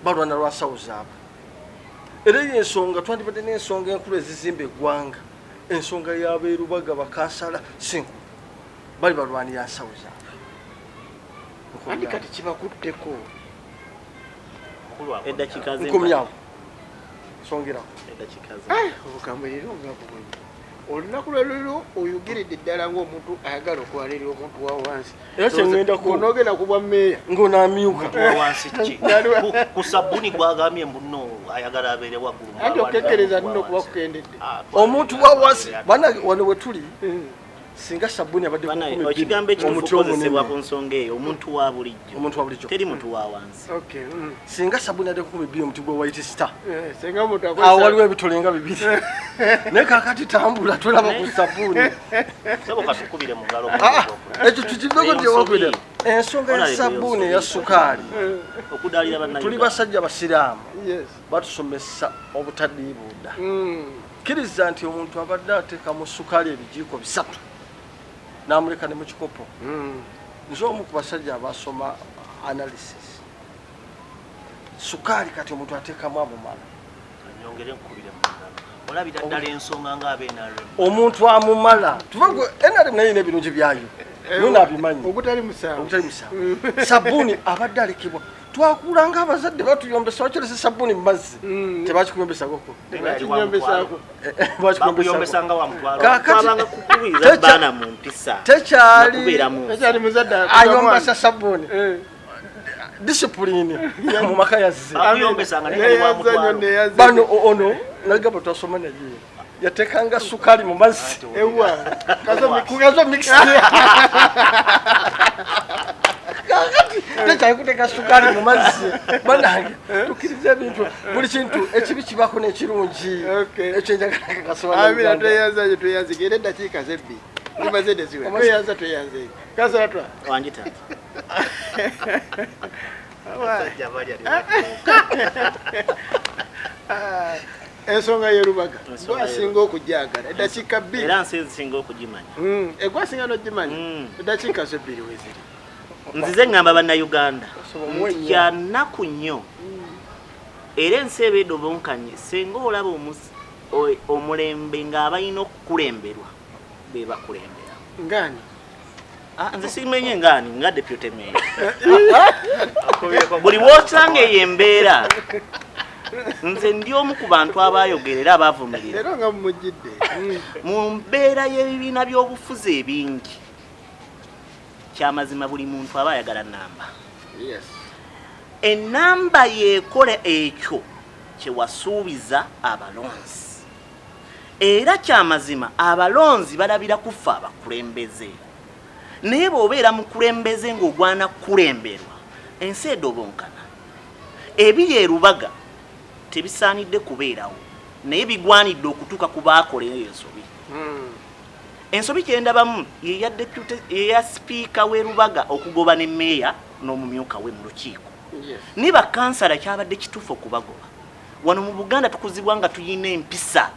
balwana lwa nsawo zaabwe. Era eyo ensonga twandibadde n'ensonga enkulu ezizimba eggwanga. Ensonga y'abeerubaga bakansala si nkulu, bali balwanira nsawo zaabwe. Andi kati kibakutteko. Eddakiika Nkomyawo, songerako. Eddakiika. Obukambwe leero nga bubungi. Olunaku lwalero oyogeredde ddala ng'omuntu ayagala okwalirira omuntu wa wansi. Era kyeŋŋendako. Onoogenda ku bwa mmeeya. Ng'onaamyuka. Wansi ki? Ku sabuni gwagambye mbu no ayagala abeere waggulu. Anti okekkereza nno kuba kukendedde. Omuntu wa wansi, bannange, wano we tuli, singa sabuni abadde ku Banaye, 12,000, ekigambo ekituufu omuti okukozesebwa omunene. ku nsonga eyo, omuntu wa bulijjo. Omuntu wa bulijjo. Teri muntu wa wansi. Okay. Singa sabuni adde ku 12,000, omuti gwa White Star, Singa omuntu awo akozesa waliwo ebitole nga bibiri, naye kakati tambula tolaba ku sabuni. Sebo, katukubire mu ngalo. Ah, ekyo tukiveko nti ewakubira ensonga ya Honorable, sabuni ensobi. eya sukaali. Okudaalira bannayuganda. Tuli basajja basiraamu, Yes. batusomesa obutadiibuuda. Kkiriza nti omuntu abadde ateeka mu sukaali ebijiiko 3 n'amuleka ne mu kikopo. Nze omu ku basajja abasoma analysis sukaali, kati omuntu ateekamu amumala. Nyongere nkubire mu ngalo. Olabira ddala ensonga ng'abe NRM. Omuntu amumala, tuva gwe NRM naye n'ebirungi byayo nona abimanyi. Ogutali musango. Ogutali musango. Sabbuuni abadde alekebwa, twakula nga abazadde batuyombesa, wakyolesa sabbuuni mu mazzi. Tebakikuyombesagoko? Tebakinyombesaako. Bakuyombesanga wa mutwalo. Kaakati- Twabanga kukubiriza baana mu mpisa. Tekyali. Nakubeera mu nsi. Tekyali muzadde Ayombasa sabbuuni, Eh. disipulini mu maka yazze. Bakuyombesanga naye kali wa Neyanza nnyo, mutwalo. neyanza. Bano ono nagamba twasoma naye yatekanga sukaali mu mazzi. Ewa. Kugazo mix. Kakati tekyali kuteeka sukaali mu mazzi. Banange, tukkiriza ebintu, buli kintu ekibi kibako n'ekirungi. Okay. Ekyo njagala. Amina, tweyanza nnyo, tweyanzige era eddakiika zebbiri zimaze neziwe. Tweyanza, tweyanze. Kansala twa. Wangi taata. Abasajja balya ne batuuka. Ah, ensonga y'erubaga Ensonga gwasinga okujagala, eddakiika 2. Era nsi ezisinga okugimanya. Egwasinga n'ogimanya. Eddakiika zo 2 weziri. Nzize ŋŋamba bannayuganda Omuwe nti kyanaku nnyo era ensi eba edobonkanye singa olaba omulembe ng'abalina okukulemberwa be bakulembera. Ngani? Ah, nze simenye ngaani nga deputy mayor buli wosanga eyo embeera. Nze ndi omu ku bantu abaayogera era abaavumirira Leero nga mumujjidde. Mu mbeera y'ebibiina by'obufuzi ebingi. Kyamazima buli muntu aba ayagala namba. Enamba yeekola ekyo kyewasuubiza abalonzi, era kyamazima abalonzi balabira kufa abakulembeze. Naye bw'obeera mukulembeze ng'ogwana kukulemberwa, ensi edobonkana. Ebiri erubaga tebisaanidde kubeerawo, naye bigwanidde okutuuka ku baakola eyo ensobi. Ensobi kyendabamu yeya deputy, yeya sipiika w'erubaga okugoba ne meeya n'omumyuka we mu lukiiko ne bakansala. Kyabadde kituufu okubagoba. Wano mu Buganda tukuzibwa nga tuyina empisa,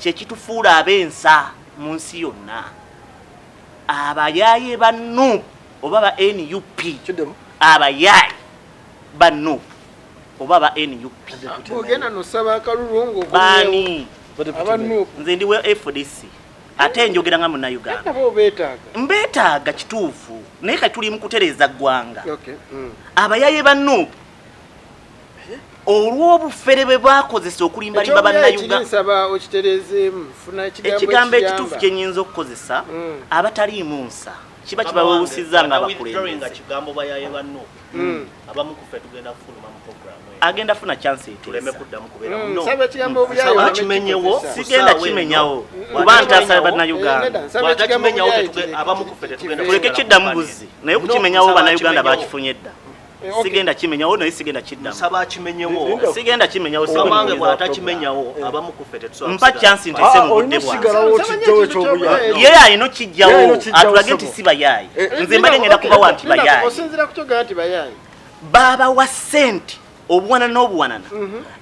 kyekitufuula ab'ensa mu nsi yonna. Abayaaye ba NUP oba ba NUP, Kiddemu. abayaaye ba NUP oba ba NUP. Bwogenda nosaba akalulu ng'okomyewo. Baani? Aba NUP. Nze ndi wa FDC ate njogera nga munnayuganda. Nabo beetaaga. Mbeetaaga, kituufu, naye kati tuli mu kutereeza ggwanga. Okay. Abayaye ba NUP olw'obufere bwe bakozesa okulimbalimba Ekyobuyaye kiri bannayuganda. nsaba okitereezeemu, funa ekigambo. Ekigambo ekituufu ekiyamba. kyenyinza okukozesa, abataliimu nsa, kiba kibawewusiza nga abakulembeze. abakulembeze. Kigambo bayaye banno, abamu kuffe tugenda kufuluma mu program eyo. Agenda funa chance Tuleme eteesa. kuddamu kubeera Mm, no. nsaba ekigambo obuyaye Nsaba oleme kimenyewo. kikozesa. Sigenda Kusaawa eno. kimenyawo Bw'atakimenyawo- kuba ntaasa bannayuganda. Nedda, nsaba ekigambo Bw'atakimenyawo obuyaye abamu kuffe tetugenda Tuleke kusigala kiddamu mu buzzi, panel. naye No, okukimenyawo nsaba bannayuganda akimenyewo. bakifunye dda. Eh, okay. Sigenda kimenyawo, naye sigenda kiddamu. Nsaba akimenyewo. Sigenda kimenyawo. Owange bw'atakimenyawo, abamu kuffe tetusobola Mpa kusigala chance mu nteese Ah, mu olina budde bwange. osigalawo, Nsaba okijjawo ekintu ekyobuyaye. ky'obuyaye. Ye alina okijjawo. Ye alina okijjawo, Atulage nti ssebo. si bayaaye. Eh, Nze mbadde ngenda kubawa nti Linda, bayaaye osinziira ku kyogera nti bayaaye. Baabawa ssente obuwanana n'obuwanana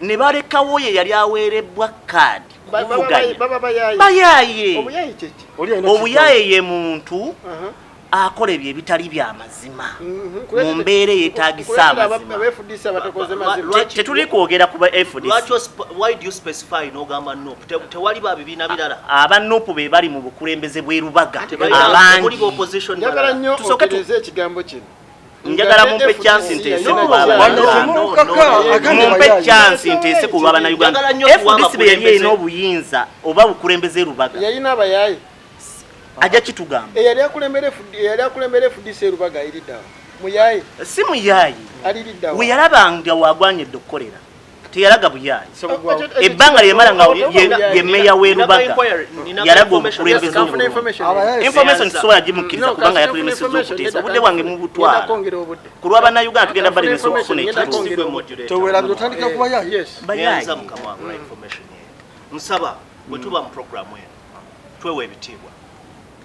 ne balekawo ye yali aweerebbwa kaadi kuvuganya. Baba bayaaye. Bayaaye. Obuyaye kyeki? Oli alina Obuyaye ye muntu Aha. Akola ebyo ebitali bya mazima mu mbeera eyeetagisa amazima. Aba FDC abatakoze mazima. Tetuli kwogera ku ba FDC. Lwaki why do you specify n'ogamba NUP? Tewali ba bibiina birala? Aba NUP be bali mu bukulembeze bw'e Lubaga Temuli abangi. ba opposition Njagala balala? nnyo Tusooke otereze ekigambo kino. Njagala mumpe chance nteese ku lw'Abannayuganda. Mumpe chance nteese ku lw'Abannayuganda. Njagala nnyo tuwa FDC be yali abakulembeze. erina obuyinza oba bukulembeze e Lubaga. Yalina abayaayi. Ajja kitugamba. Eyali akulembera FDC e Lubaga ayiriddawo muyaayi? Si muyaayi. Aliriddawo? We yalaba nga wagwanyedde okukolera, teyalaga buyaayi. Ebbanga lyemala nga ye meya w'e Lubaga yalaga obukulembeze obulungi. Information tusobola gimukkiriza kubanga yatulemesezza okuteesa. Obudde bwange mubutwala. Ku lw'Abannayuganda tugenda balemesa okufuna ekituufu. Tewerabira otandika kubayayi. Bayaayi. Neyanza mukama wange olwa information eyo. Nsaba bwe tuba mu programu eno twewa ebitiibwa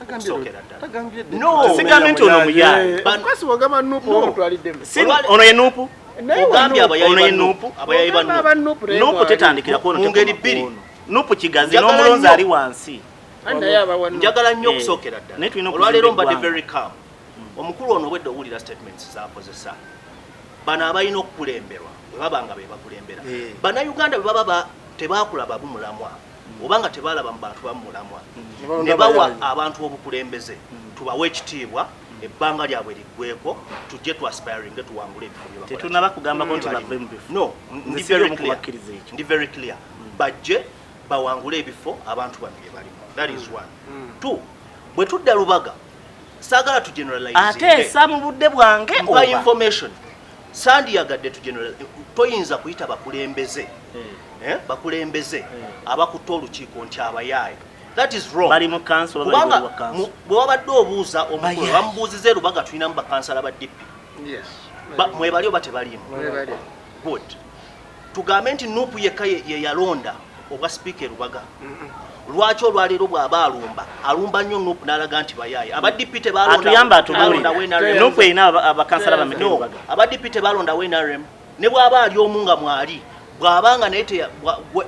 okusookera ddala. No. Sigambye nti ono muyaayi. Kwasi wogamba NUP omutwaliddemu. Ono ye NUP. Ogambye abayayi Ono ba ye NUP, NUP. abayayi ba Ogamba aba NUP. NUP naye NUP mwali. tetandikira ku ono, Mu ngeri tekoma ku bbiri. ono. NUP kigazi Njagala n'omulonzi nnyo. ali wansi. Ani naye abawa NUP? Njagala nnyo Eh, okusookera ddala. Naye tulina Olwaleero okuzimba mbadde eggwanga. very calm. Omukulu ono obwedda owulira statements zakozesa. Bano abalina okukulemberwa bwe baba nga be bakulembera, Bannayuganda bwe baba tebakulaba bumulamwa oba nga tebalaba mu bantu bamulamwa ne bawa abantu obukulembeze, tubawe ekitiibwa, ebbanga lyabwe liggweko, tujje tu aspiringe tuwangule ebifo bye bakola. Tetunnaba kugambako nti Bye bave balimu. mu bifo. No, Nze ndi siri very omu clear. kubakkiriza ekyo. Ndi very clear. Bajje bawangule ebifo abantu bano bye balimu. That is one. Two, bwe tudda Lubaga, saagala tu generalize. Ate esa mu budde bwange Mpa oba information. Sandiyagadde tu generalize. Toyinza kuyita bakulembeze, bakulembeze abakutte olukiiko nti abayaaye. That is wrong. Bali mu kanso oba bali Kubanga bweru wa kanso? bwe wabadde obuuza omukulu, Bayaaye. bamubuuziza e Lubaga tulinamu bakansala ba DP. Mwebali oba tebaliimu? Mwebali. Good. Tugambe nti NUP yekka ye yalonda obwa sipiika e Lubaga? Lwaki olwaleero bw'aba alumba, alumba nnyo NUP n'alaga nti bayaaye? Aba DP tebalonda Atuyambe atubuulire. tebalondawo NRM. NUP erina abakansala bameka e No, Lubaga? aba DP tebalondawo NRM. Ne bw'aba ali omu nga mwali, bw'abanga naye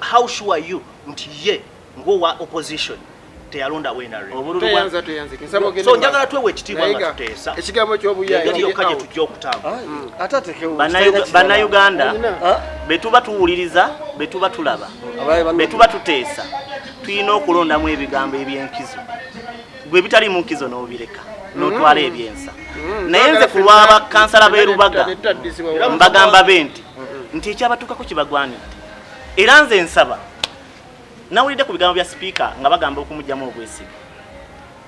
how sure are you nti ye ng'owa opposition teyalondawo NRM? Obululu bwa Tweyanza, tweyanze. Nsaba ogende So mu njagala maaso. twewe ekitiibwa Naye nga nga tuteesa. ekigambo ky'obuyaayi Engeri yokka gye kiri tujja okutambula. Ate atekewo. Bannayuganda Alina. betuba tuwuliriza, betuba tulaba, betuba tuteesa, tulina okulondamu ebigambo ebyenkizo. Gwe bitali mu nkizo n'obireka n'otwala ebyensa. Naye nze ku lw'abakansala b'e Lubaga mbagamba be nti ekyabatuukako kibagwanidde. Era nze nsaba, nawulidde ku bigambo bya sipiika nga bagamba okumugyamu obwesige,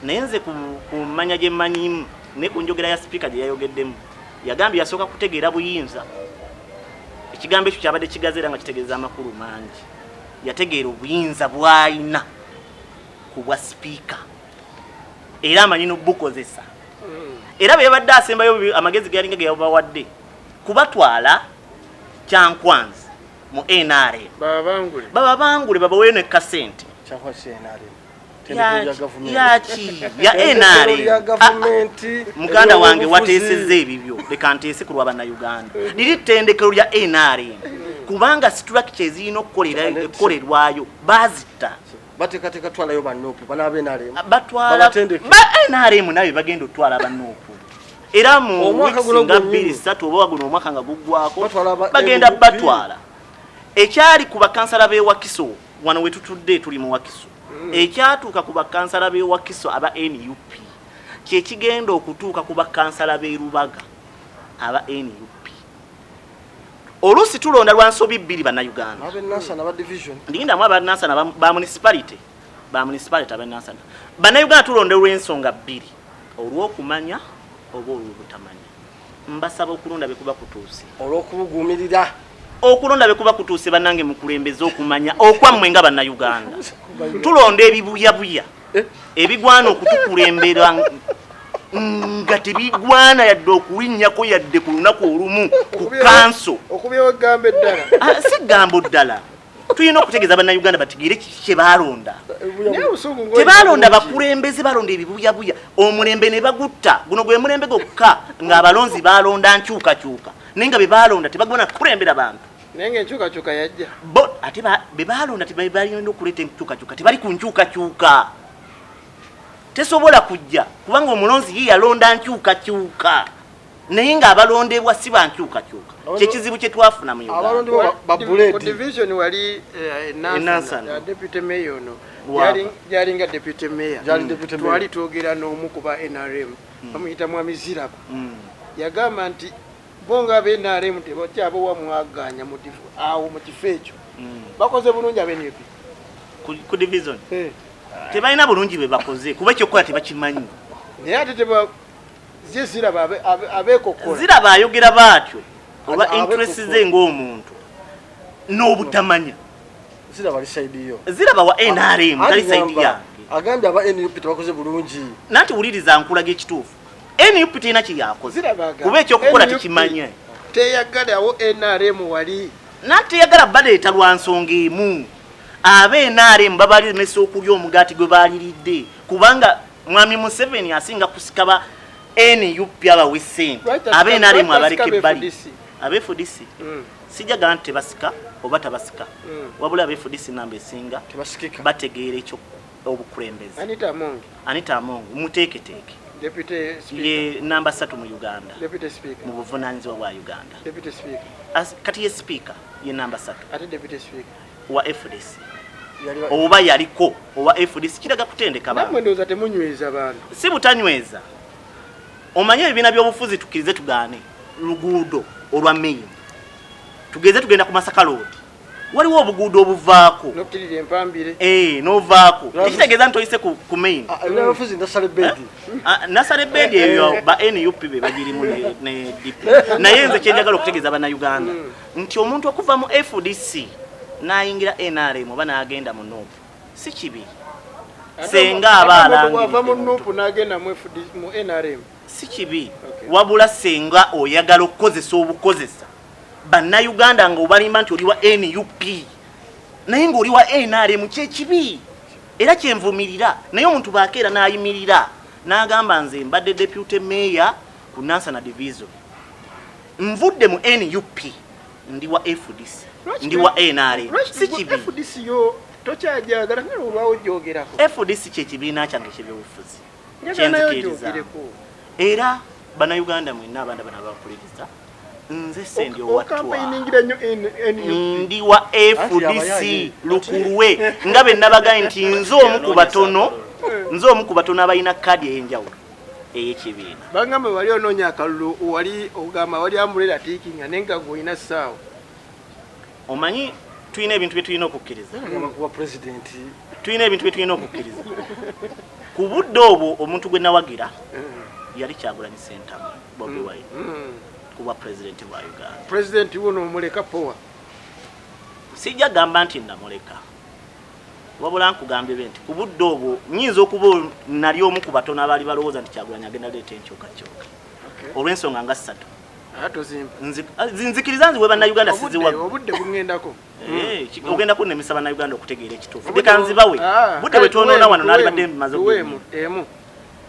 naye nze ku mmanya gye mmanyimu ne ku njogera ya sipiika gye yayogeddemu, yagambye yasooka kutegeera buyinza. Ekigambo ekyo kyabadde kigazi era nga kitegeeza amakulu mangi. Yategeera obuyinza bw'alina ku bwa sipiika era amanyi n'obukozesa, era bwe yabadde asembayo amagezi geyalinga ge yabawadde kubatwala Kyankwanzi mu NRM. Babangule. Bababangule, babaweyo ne kasente. Yaki ya NRM. Ya gavumenti. Muganda wange, wateesezza ebibyo, leka nteese ku lw'Abannayuganda. Liri ttendekero lya NRM, kubanga structure ezirina okukolerwayo bazitta. Bateekateeka twalayo ba NUP banaaba NRM. Batwala Babatendeke. ba NRM nayo bagenda otwala aba NUP, era mu Omwaka weeks guno nga gwennyini. 2, 3 oba guno omwaka nga guggwako Batwala aba bagenda NUP. batwala. Ekyali ku bakansala b'e Wakiso, wano we tutudde tuli mu Wakiso, ekyatuuka ku bakansala b'e Wakiso aba NUP kyekigenda okutuuka ku bakansala b'e Lubaga aba NUP. Oluusi tulonda lwa nsobi bbiri, Bannayuganda. Abenansana ba division. Ndindamu abanansana ba municipality, ba municipality abanansana. Bannayuganda, tulonda olw'ensonga bbiri: olw'okumanya oba olw'obutamanya. Mbasaba okulonda bwe kuba kutuuse, Olw'okubuguumirira. okulonda bwe kuba kutuuse, bannange, mukulembeze okumanya okwammwe nga Bannayuganda. Tulonda ebibuyabuya ebigwana okutukulembera nga tebigwana yadde okulinnyako yadde ku lunaku olumu ku kanso. Okubyewo eggambo eddala. Ah, si ggambo ddala. Tulina okutegeeza Bannayuganda bategeere kiki kye baalonda. Naye obusungu ng'olina Tebalonda bungi. bakulembeze, balonda ebibuyabuya. Omulembe ne bagutta. Guno gwe mulembe gwokka ng'abalonzi balonda nkyukakyuka, naye nga be balonda tebagwana kukulembera bantu. Naye ng'enkyukakyuka yajja. Bo ate be balonda tebalina okuleeta enkyukakyuka, tebali ku nkyukakyuka. Tesobola kujja kubanga omulonzi ye yalonda nkyukakyuka, naye ng'abalondebwa si bankyukakyuka. Kyekizibu kye twafuna mu Uganda. Abalondebwa Ku babuledi. Division wali Enansana. Nansana, deputy mayor ono Waba. Yalinga deputy mayor. Yali deputy mayor. Twali twogera n'omu ku ba NRM, bamuyita Mwami Ziraba. Yagamba nti bo nga abe NRM tebakyabawa mwaganya mu awo mu kifo ekyo. Bakoze bulungi abe NUP. Ku division tebalina bulungi bwe bakoze, kuba ekyokukola tebakimanyi. Naye ate teba ze Ziraba abeekokkola. Ziraba ayogera baatyo olwa Abeekokkola. interest ze ng'omuntu n'obutamanya. Ziraba ali side yo. Ziraba wa NRM, tali side Agamba- yange. Agambye aba NUP tebakoze bulungi. Nanti wuliriza, nkulaga ekituufu. NUP terina kyeyakoze Ziraba agamba, kuba ekyokukola NUP tekimanye. Teyagalawo NRM wali. Nanti teyagala baleeta lwa nsonga emu, abe NRM babalemesa okulya omugaati gwe baaliridde, kubanga Mwami Museveni asinga kusika ba NUP abawe ssente. Lwaki Abe NRM lwaki abaleka tasika ebbali. FDC? Abe FDC sijagala nti tebasika oba tabasika, wabula abe FDC namba esinga Tebasikika. bategeera ekyo obukulembeze. Anita Among. Anita Among muteeketeeke. Deputy speaker. Ye namba 3 mu Uganda. Deputy speaker. Mu buvunaanyizibwa bwa Uganda. Deputy speaker. Kati ye speaker ye namba 3. Ate deputy speaker wa FDC. Yali Oba yaliko owa FDC, kiraga kutendeka Nammwe bantu. ndowooza temunyweza bantu. Si butanyweza. Omanye ebibiina by'obufuzi, tukkirize tugaane, luguudo olwa main, tugeze tugenda ku Masaka Road, waliwo obuguudo obuvaako. N'okutirira empambire. Eh, n'ovaako, tekitegeeza nti oyise ku main. Ebyobufuzi nasale bedi. Ah, nasale bedi eyo ba NUP be bagirimu ne DP. Naye nze kyenjagala okutegeeza Bannayuganda nti omuntu okuva mu FDC n'ayingira NRM oba n'agenda mu NUP si kibi, senga aba Ate omuntu bw'ava mu alangiridde NUP n'agenda mu FD, mu NRM. Si kibi. Okay. Wabula senga oyagala okukozesa obukozesa Bannayuganda nga obalimba nti oli wa NUP naye ng'oli wa NRM, kyekibi era kyenvumirira. Naye omuntu baakeera n'ayimirira n'agamba, nze mbadde deputy mayor ku Nansana division, nvudde mu NUP, ndi wa FDC, ndi wa NRM, Lwaki si kibi. FDC yo tokyajagala nga olwawo gyogerako? FDC kyekibiina kyange kyebyobufuzi Njagala nayo kyenzikiriza. gyogereko. Era Bannayuganda mwenna abanda bano abampuliriza, nze sendi owatwa Okampayiningira nnyo NUP. Ndi wa FDC abayaye. lukulwe, nga be nabagaye nti nze omu ku batono, nze omu ku batono abalina kaadi ey'enjawulo ey'ekibiina. Bagamba wali onoonya akalulu, wali ogamba wali amulera tiikinga naye nga gweolina ssaawa. Omanyi tulina ebintu bye tulina okukkiriza. Agamba kuba president. Tulina ebintu bye tulina okukkiriza. Ku budde obwo omuntu gwe nawagira yali Kyagulanyi Ssentamu Bobi Wine kuba pulezidenti wa Uganda. Pulezidenti wuno omuleka powa? Sijja gamba nti namuleka, wabula nkugambye be nti ku budde obwo nyinza okuba nali omu ku batono abaali balowooza nti Kyagulanyi agenda leeta enkyukakyuka olw'ensonga nga ssatu. Ate tozimba. Nzikiriza nziwe Bannayuganda, siziwa. Obudde buŋŋendako. Eh, ogenda kunnemesa Bannayuganda okutegeera ekituufu. Leka nzibawe. Ah, Budde bwe twonoona wano naalibadde mmaze tuweemu okunyumya. emu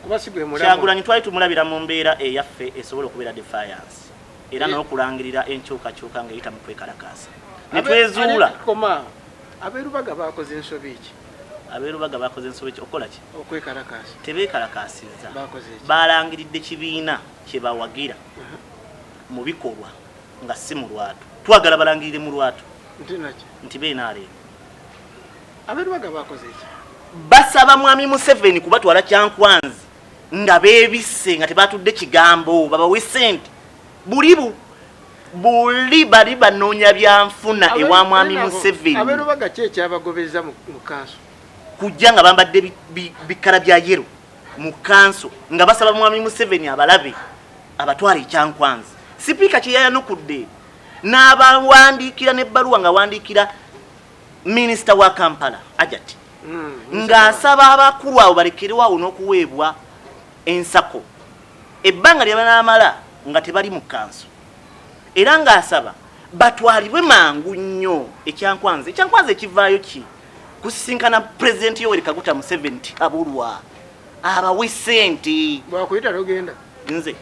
kuba si gwe mulamu. Kyagulanyi twali tumulabira mu mbeera eyaffe esobola okubeera defiance era n'okulangirira enkyukakyuka ng'eyita mu kwekalakaasa ne twezuula. Koma, abeerubaga bakoze ensobi ki? Abeerubaga bakoze ensobi ki? Okukola ki? Okwekalakaasa. Tebeekalakaasizza. Bakoze ki? Balangiridde kibiina kye bawagira mu bikolwa nga si mu lwatu. Twagala balangirire mu lwatu Nti naki? Nti BNRM. Abeerubaga bakoze ki? Basaba Mwami Museveni kubatwala Kyankwanzi nga beebisse, nga tebatudde kigambo, babawe sente. Buli buli bali banoonya byanfuna ewa Mwami Museveni. Abeerubaga ki ekyabagobeza mu kanso? Kujja nga bambadde bikala bya yellow mu kanso nga basaba Mwami Museveni abalabe abatwala ekyankwanzi. Sipiika kyeyayanukudde n'abawandiikira n'ebbaluwa nga wandiikira minisita wa Kampala Ajati ng'asaba abakulu abo balekerewawo n'okuweebwa ensako ebbanga lye banaamala nga tebali mu kanso, era ng'asaba batwalibwe mangu nnyo ekyankwanzi. Ekyankwanzi ekivaayo ki? Kusisinkana Pulezidenti Yoweri Kaguta Museveni ti abulwa abawe sente. Bwakuyita togenda? Nze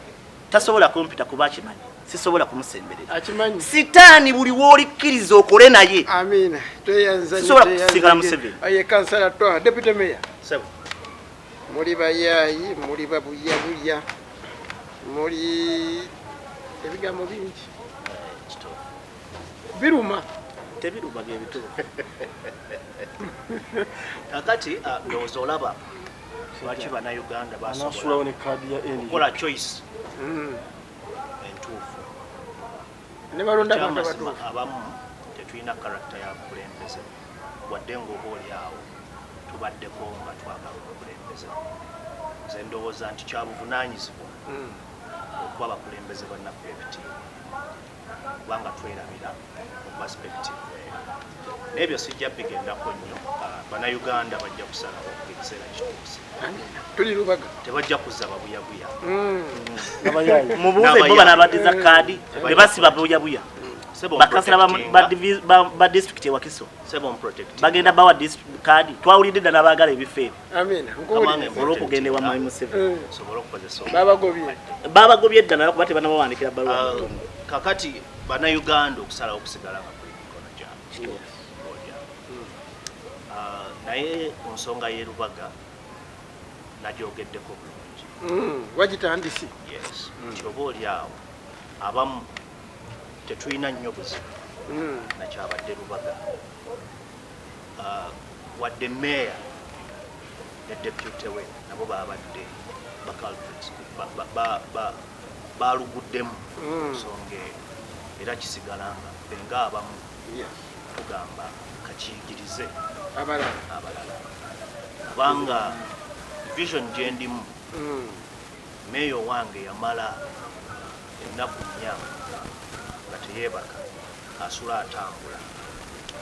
tasobola kumpita kuba akimanyi sisobola kumusemberera. Akimanyi. Sitaani buli woolikkiriza okole naye. Amiina, tweyanza nnyo, Sisobola tweyanza kusinkana nnyo. Museveni. Aye kansala Twaha, deputy mayor. Sebo. Muli bayaayi, muli babuyabuya, muli ebigambo bingi. Biruma. Tebiruma byebituufu. Kakati ndowooza olaba lwaki Bannayuganda Anasulawo ne kaadi ya NUP. basobola choice entuufu. Ne balonda abantu Ekyamazima, abatuufu. abamu tetulina character ya bukulembeze, wadde ng'oba oli awo tubaddeko nga twagala obukulembeze. Nze ndowooza nti kyabuvunaanyizibwa okuba abakulembeze bannaffe ebitiibwa, kubanga twerabira mu perspective eyo. N'ebyo sijja bigendako nnyo. Bannayuganda bajja kusalawo ekiseera kituuse. Tuli Lubaga. Tebajja kuzza babuyabuya. Abayaayi. Mubuuze bo banabadiza kaadi bebasiba buyabuya. Sebo Bakansala mprotectinga. ba district e Wakiso Sebo mprotectinga. bagenda bawa district kaadi. Twawulidde ddala n'abaagala ebifo ebyo Amina. Kamange Nkuwuliriza. olw'okugenda ewa Mwami Museveni. Sobole okukozesa Babagobye. Babagobye dda nabo kuba tebanabawandiikira bbaluwa. Kakati Bannayuganda okusalawo okusigala nga kuli mikono gyabwe. Oli awo. Naye ku nsonga y'e Lubaga nagyogeddeko bulungi. Wagitandise. Yes, nti oba oli awo abamu tetulina nnyo buzibu nakyabadde Lubaga. Wadde meeya ne deputy we nabo babadde ba culprits, baluguddemu nsonga eyo, era kisigala nga ffe ng'abamu tugamba kakiyigirize Abalala. abalala, kubanga vision gye ndimu, meeya owange yamala ennaku 4 nga teyeebaka, asula atambula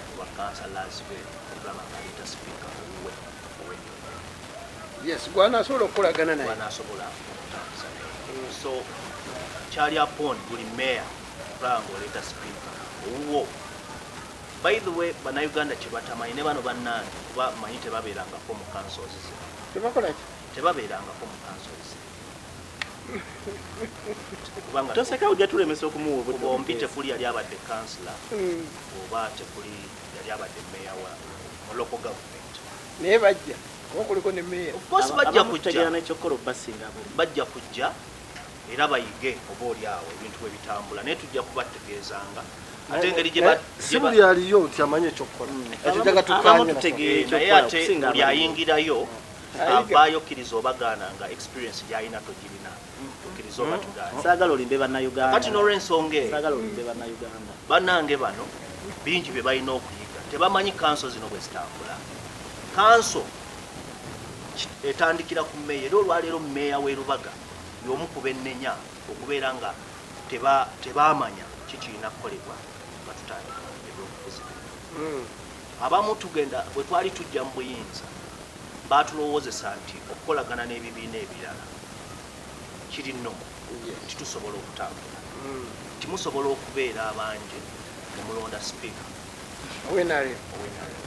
ku bakansalazi be okulaba nga aleeta sipiika owuwe ow'ennono. Yes, gw'anaasobola okukolagana naye. Gw'anaasobola okutambuza naye. So kyali upon buli meeya okulaba ng'oleeta sipiika owuwo. By the way, Bannayuganda kye batamanyi ne bano bannange, kuba manyi tebabeerangako mu councils zino. Tebakola ki? Tebabeerangako mu councils zino. Kubanga Toseka, ojja tulemesa okumuwa obudde. Bombi tekuli yali abadde kansila oba tekuli yali abadde meeya wa mu local government. Naye bajja kuba kuliko ne meeya. Of course bajja Abamu kujja. tutegeera n'ekyokukola obasinga abali. Bajja kujja era bayige oba oli awo ebintu bwe bitambula, naye tujja kubategeezanga ate engeri gye Si buli aliyo nti amanyi ekyokukola. Ekyo njagala Abamu tukkaanye nako. tutegeera Naye ekyokukola ate okusinga buli abali. ayingirayo Ayiga. avaayo, kkiriza obagaana nga experience gy'alina togirina, tukkiriza oba tugaana. Saagala olimbe Bannayuganda. Kati n'olw'ensonga eyo, Saagala olimbe Bannayuganda. bannange bano bingi bye balina okuyiga. Tebamanyi kanso zino bwe zitambula. Kanso etandikira ku meeya, era olwaleero meeya w'e Lubaga y'omu ku bennenya okubeera nga tebaamanya kikirina kukolebwa nga tutandika ebyobufuzi bino. Abamu tugenda bwe twali tujja mu buyinza, baatulowoozesa nti okukolagana n'ebibiina ebirala kiri nnomo, nti tusobola okutambula, nti musobola okubeera abangi ne mulonda sipiika owe NRM. owe NRM.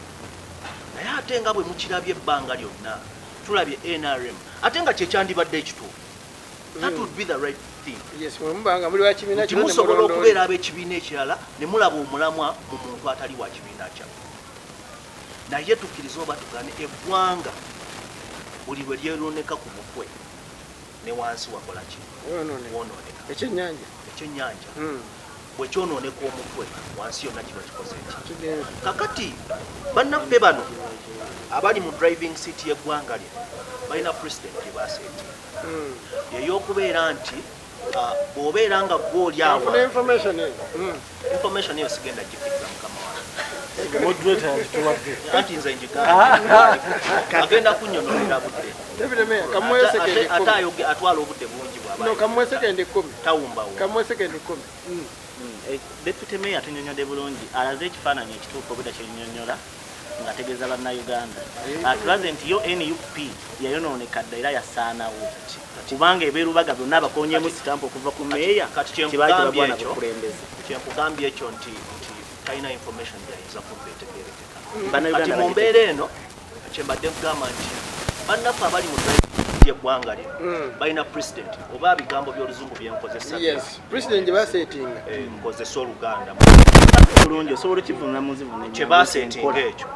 Naye ate nga bwe mukirabye ebbanga lyonna tulabye NRM, ate nga kyekyandibadde ekituufu, that would be the right thing. Yes, mwe mubanga muli wa kibiina Nti kino ne musobola mulonda oli. okubeera ab'ekibiina ekirala ne mulaba omulamwa mu muntu atali wa kibiina kyammwe. Naye tukkirize oba tugane, eggwanga buli lwe lyeroneka ku mutwe ne wansi wakola ki? Wonooneka. Wonooneka. Ekyennyanja. Ekyennyanja bwe kyonooneka omutwe, wansi yonna kiba kikoze eki? Kigenze. Kakati bannaffe bano abali mu driving seat y'eggwanga lye balina president gye baseeti ey'okubeera nti bw'obeera nga gwe oli awo Nfuna information eyo. Information eyo sigenda gikkiriza, mukama wange. Moderator yagituwadde. Anti nze njigamba agenda kunnyonolera budde. Deputy Mayor, kamuwe sekendi Ate 10. atwala obudde bungi bw'aba No, kamuwe sekendi 10. Tawumbawumba. Kamuwe sekendi 10. Deputy Mayor atunyonyodde bulungi, alaze ekifaananyi ekituufu obudda kyenyonyola ng'ategeeza Bannayuganda. Atulaze nti yo NUP yayonooneka dda era yasaanawo, kubanga eb'erubaga byonna abakonyemu sitampu okuva ku meeya Kati kibaali kyenkugambye tebagwana ekyo, bukulembeze. kyenkugambye ekyo nti talina information gyayinza kumpa etegerekeka. Bannayuganda Kati mu mbeera eno kyembadde nkugamba nti bannaffe abali mu eggwanga lino balina president, oba bigambo by'oluzungu byenkozesa. Yes, president gye baseetinga. Nkozesa Oluganda. Bulungi, osobola okivunula mu nzivunula. Kye baseetinga ekyo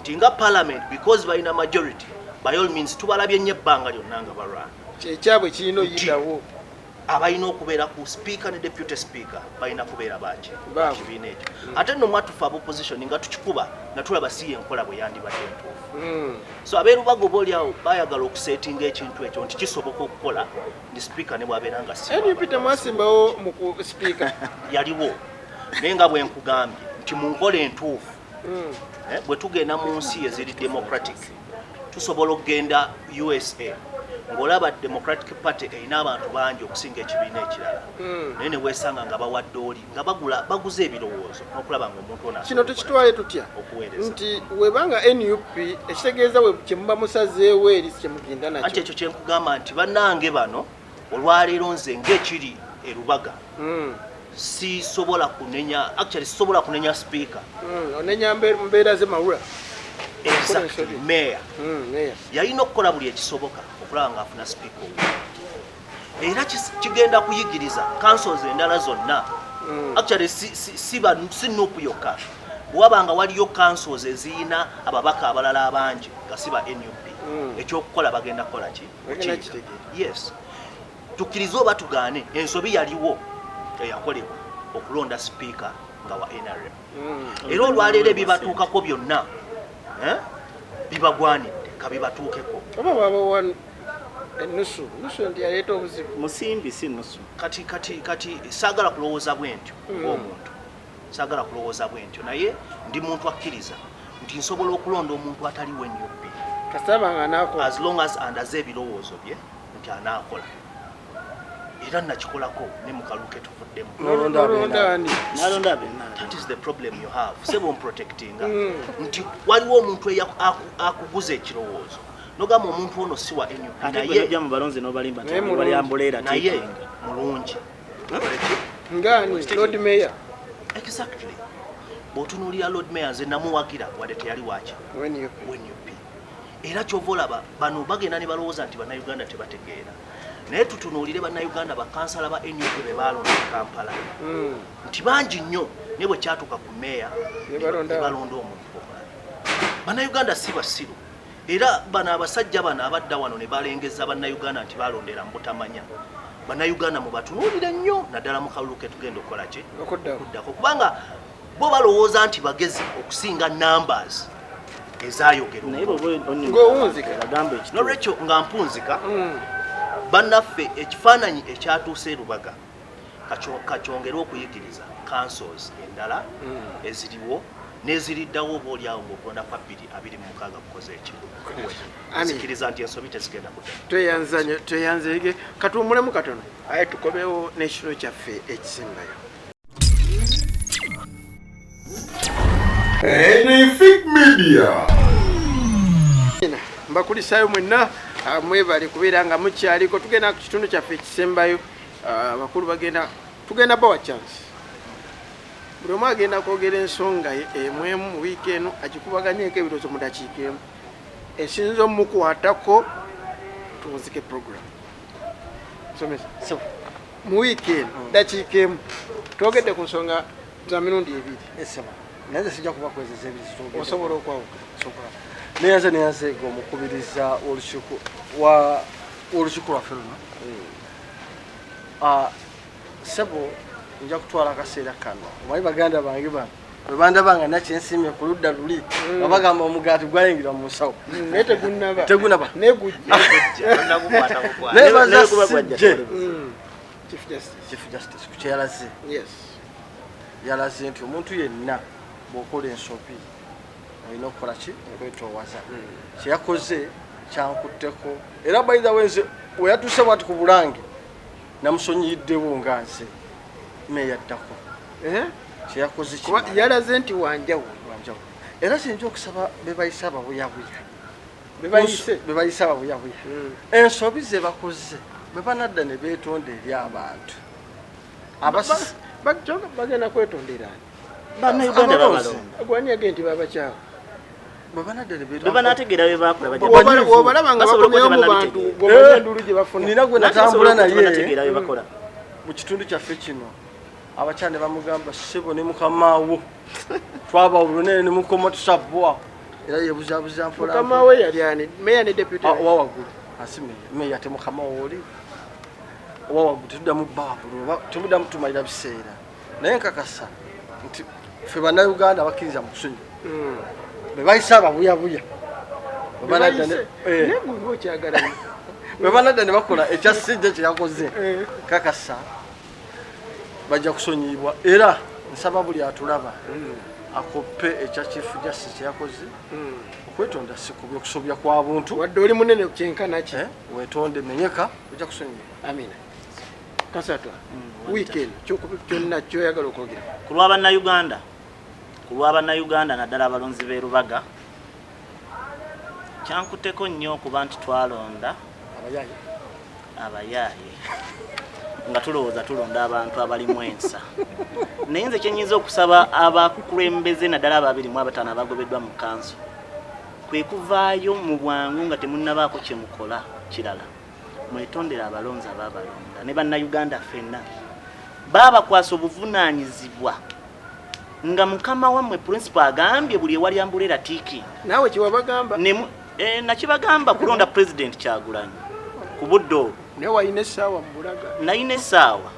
nti nga parliament, because balina majority, By all means, tubalabye nnyo ebbanga lyonna nga balwana. Kyekyabwe kirina oyitawo. Abalina okubeera ku speaker ne deputy speaker balina kubeera baki? Baabwe. Kibiina ekyo. Ate nno mwatufe aba opposition nga tukikuba nga tulaba si yenkola bwe yandibadde entuufu. So abeerubaga oba oliawo bayagala okusetinga ekintu ekyo nti kisoboka okukola ndi speaker ne bwabeera nga si NUP temwasimbawo mu ku speaker? Yaliwo, naye nga bwe nkugambye nti mu nkola entuufu, bwe tugenda mu nsi eziri democratic, tusobola okugenda USA ng'olaba Democratic Party erina abantu bangi okusinga ekibiina ekirala, naye ne weesanga nga bawadde oli nga bagula baguze ebirowoozo n'okulaba nga omuntu ono Kino asobola tukitwale tutya? okuweereza. Nti webanga NUP ekitegeeza kyemuba musazeewo eri kyemugenda Anti nakyo. ekyo kyenkugamba nti bannange bano olwaleero nze ng'ekiri erubaga sisobola kunenya, actually sisobola kunenya speaker. Onenya mbeera ze mawula. Exactly, mayor Mayor. yalina okukola buli ekisoboka okulaba ng'afuna speaker owo, era kigenda kuyigiriza councils endala zonna. Actually si NUP yokka, bwewaba nga waliyo councils eziyina ababaka abalala abangi nga si ba NUP, ekyokukola bagenda kukola ki? Bagenda Kukiyiga. kitegeera. Yes, tukkirize oba tugaane, ensobi yaliwo eyakolebwa okulonda sipiika nga wa NRM, era olwaleero ebibatuukako byonna, bibagwanidde kabibatuukeko. Oba babawa enusu nusu nti yaleeta obuzibu. Musimbi si nusu. Kati saagala kulowooza bwe ntyo ng'omuntu, saagala kulowooza bwe ntyo, naye ndi muntu akkiriza nti nsobola okulonda omuntu atali we NUP Kasaba nga anaakola. as long as andaze ebirowoozo bye nti anaakola, era nakikolako ne mu kalulu ke tuvuddemu. N'olonda N'olonda ani? Nalonda abenna. That is the problem you have, sebo mprotectinga nti waliwo omuntu akuguza ekirowoozo nogamba omuntu ono si wa NUP, Ate gwe naye nojja mu balonzi n'obalimba nti Naye mulungi. wali ambuleera naye tiikinga. mulungi. Ngaani? Lord Mayor? Exactly, bw'otunuulira Lord Mayor, nze namuwagira wadde teyali waki NUP. NUP, era kyova olaba bano bagenda ne balowooza nti Bannayuganda tebategeera, naye tutunuulire Bannayuganda, bakansala ba NUP be balonda e Kampala nti bangi nnyo, naye bwe kyatuuka ku meeya Ne balonda ne balonda omuntu omulala. Bannayuganda si basiru, era bano abasajja bano abadda wano ne balengeza Bannayuganda nti balondera mu butamanya. Bannayuganda mubatunuulire nnyo, naddala mu kalulu ke tugenda okukola ki? Okuddako. Okuddako, kubanga bo balowooza nti bagezi okusinga numbers ezayogerwa. Naye bw'oba Ng'owunzika. bagamba ekituufu. Nolwekyo nga mpunzika, bannaffe, ekifaananyi ekyatuuse e Rubaga kakyongere okuyigiriza councils endala eziriwo n'eziriddawo oba oliawo ng'okulonda kwa 2026 kukoze eki. Amin. Nzikiriza nti ensobi tezigenda kudda. Tweyanzanye, tweyanzege. Katuwummulemu katono, aye tukomewo n'ekiro kyaffe ekisembayo. Anything Media. Mbakulisaayo mwenna, mwebale kubeera nga mukyaliko. Tugenda ku kitundu kyaffe ekisembayo. Abakulu bagenda, tugenda bawa chance, buli omu agenda kwogera ensonga ye emu emu mu wiiki eno, agikubaganyeko ebirowoozo mu dakiika emu esinza omukwatako, tuwunzike program. Somesa mu wiiki eno, dakiika emu. Twogedde ku nsonga za mirundi ebiri. Esema naye nze sijja kubakwezeza ebiri. Osobola okwawuka. Neyanze neyanzega omukubiriza w'olukiiko wa w'olukiiko lwaffe luno. Ah, sebo, nja kutwala akaseera kano. Omanyi baganda bange bano bwe bandaba nga nakyensimye ku ludda luli, nga bagamba omugaati gwayingira mu nsawo. Naye tegunnaba. Tegunaba. Naye gujja. Nebaza Naye kuba gwajja sijje tewali buzibu. Chief Justice. Chief Justice ku kyeyalaze. Yalaze nti omuntu yenna bw'okola ensobi olina okukola ki? Okwetoowaza. Kyeyakoze kyankutteko, era by the way nze weyatuuse bwati ku Bulange namusonyiyiddewo nga nze meeyaddako. Eh? Kyeyakoze Kuba kimala. yalaze nti wanjawulo. Wanjawulo, era kiyinza okusaba bebayise ababuyabuya. Bebayise. Bebayise ababuyabuya, ensobi ze bakoze bwe banadda ne beetonda eri abantu. Bagenda kwetonderani? Bannayuganda Abalonzi. babalonda. Gwani yagenda nti babakyawa? Bwe banadda ne Bwe banaategeera bye bakola bajja Wobalaba nga Basobola bakomyewo okuba mu bantu, tebannabitegeera. gwomanyi endulu gye bafuna. Nina gwe Nanti basobola natambula okuba naye tebanategeera bye bakola. Mu kitundu kyaffe kino abakyala ne bamugamba, "Ssebo, ne mukamaawo twabawulune ne mukoma tusabwa." Era yebuzabuza mpola. Mukama we yali ani? Meya ne deputy? Owa waggulu asi meya. Meya te mukama wooli owa waggulu, tetuddamu baabulu, temuddamu tumalira biseera. Naye nkakasa nti ffe Bannayuganda bakkiriza mu kusonyiwa. Be bayise ababuyabuya bwe banadda ne bakola ekya sijja kye yakoze, kakasa bajja kusonyiyibwa. Era nsaba buli atulaba akoppe ekya Chief Justice kye yakoze. Okwetonda si kubi, okusobya kwa buntu. Wadde oli munene kyenkana ki, wetonde, menyeka, ojja kusonyiyibwa. Amina. Kasatwa, weekend kyonna kyoyagala okwogera? Ku lw'Abannayuganda, ku lw'Abannayuganda, naddala abalonzi b'e Lubaga, kyankuteko nnyo okuba nti twalonda abayaaye, abayaaye, nga tulowooza tulonda abantu abalimu ensa. Naye nze kyenyinza okusaba abakulembeze, naddala 25 abagobeddwa mu kanso, kwe kuvaayo mu bwangu nga temunnabaako kye mukola kirala, mwetondere abalonzi ababalonda ne Bannayuganda ffenna. Baabakwasa obuvunaanyizibwa nga mukama wammwe principal agambye buli ewali umbrella ticking. Naawe kyewabagamba? Nakibagamba kulonda President Kyagulanyi ku budde obwo. Naye walina essaawa mu Bulaga. Nalina essaawa,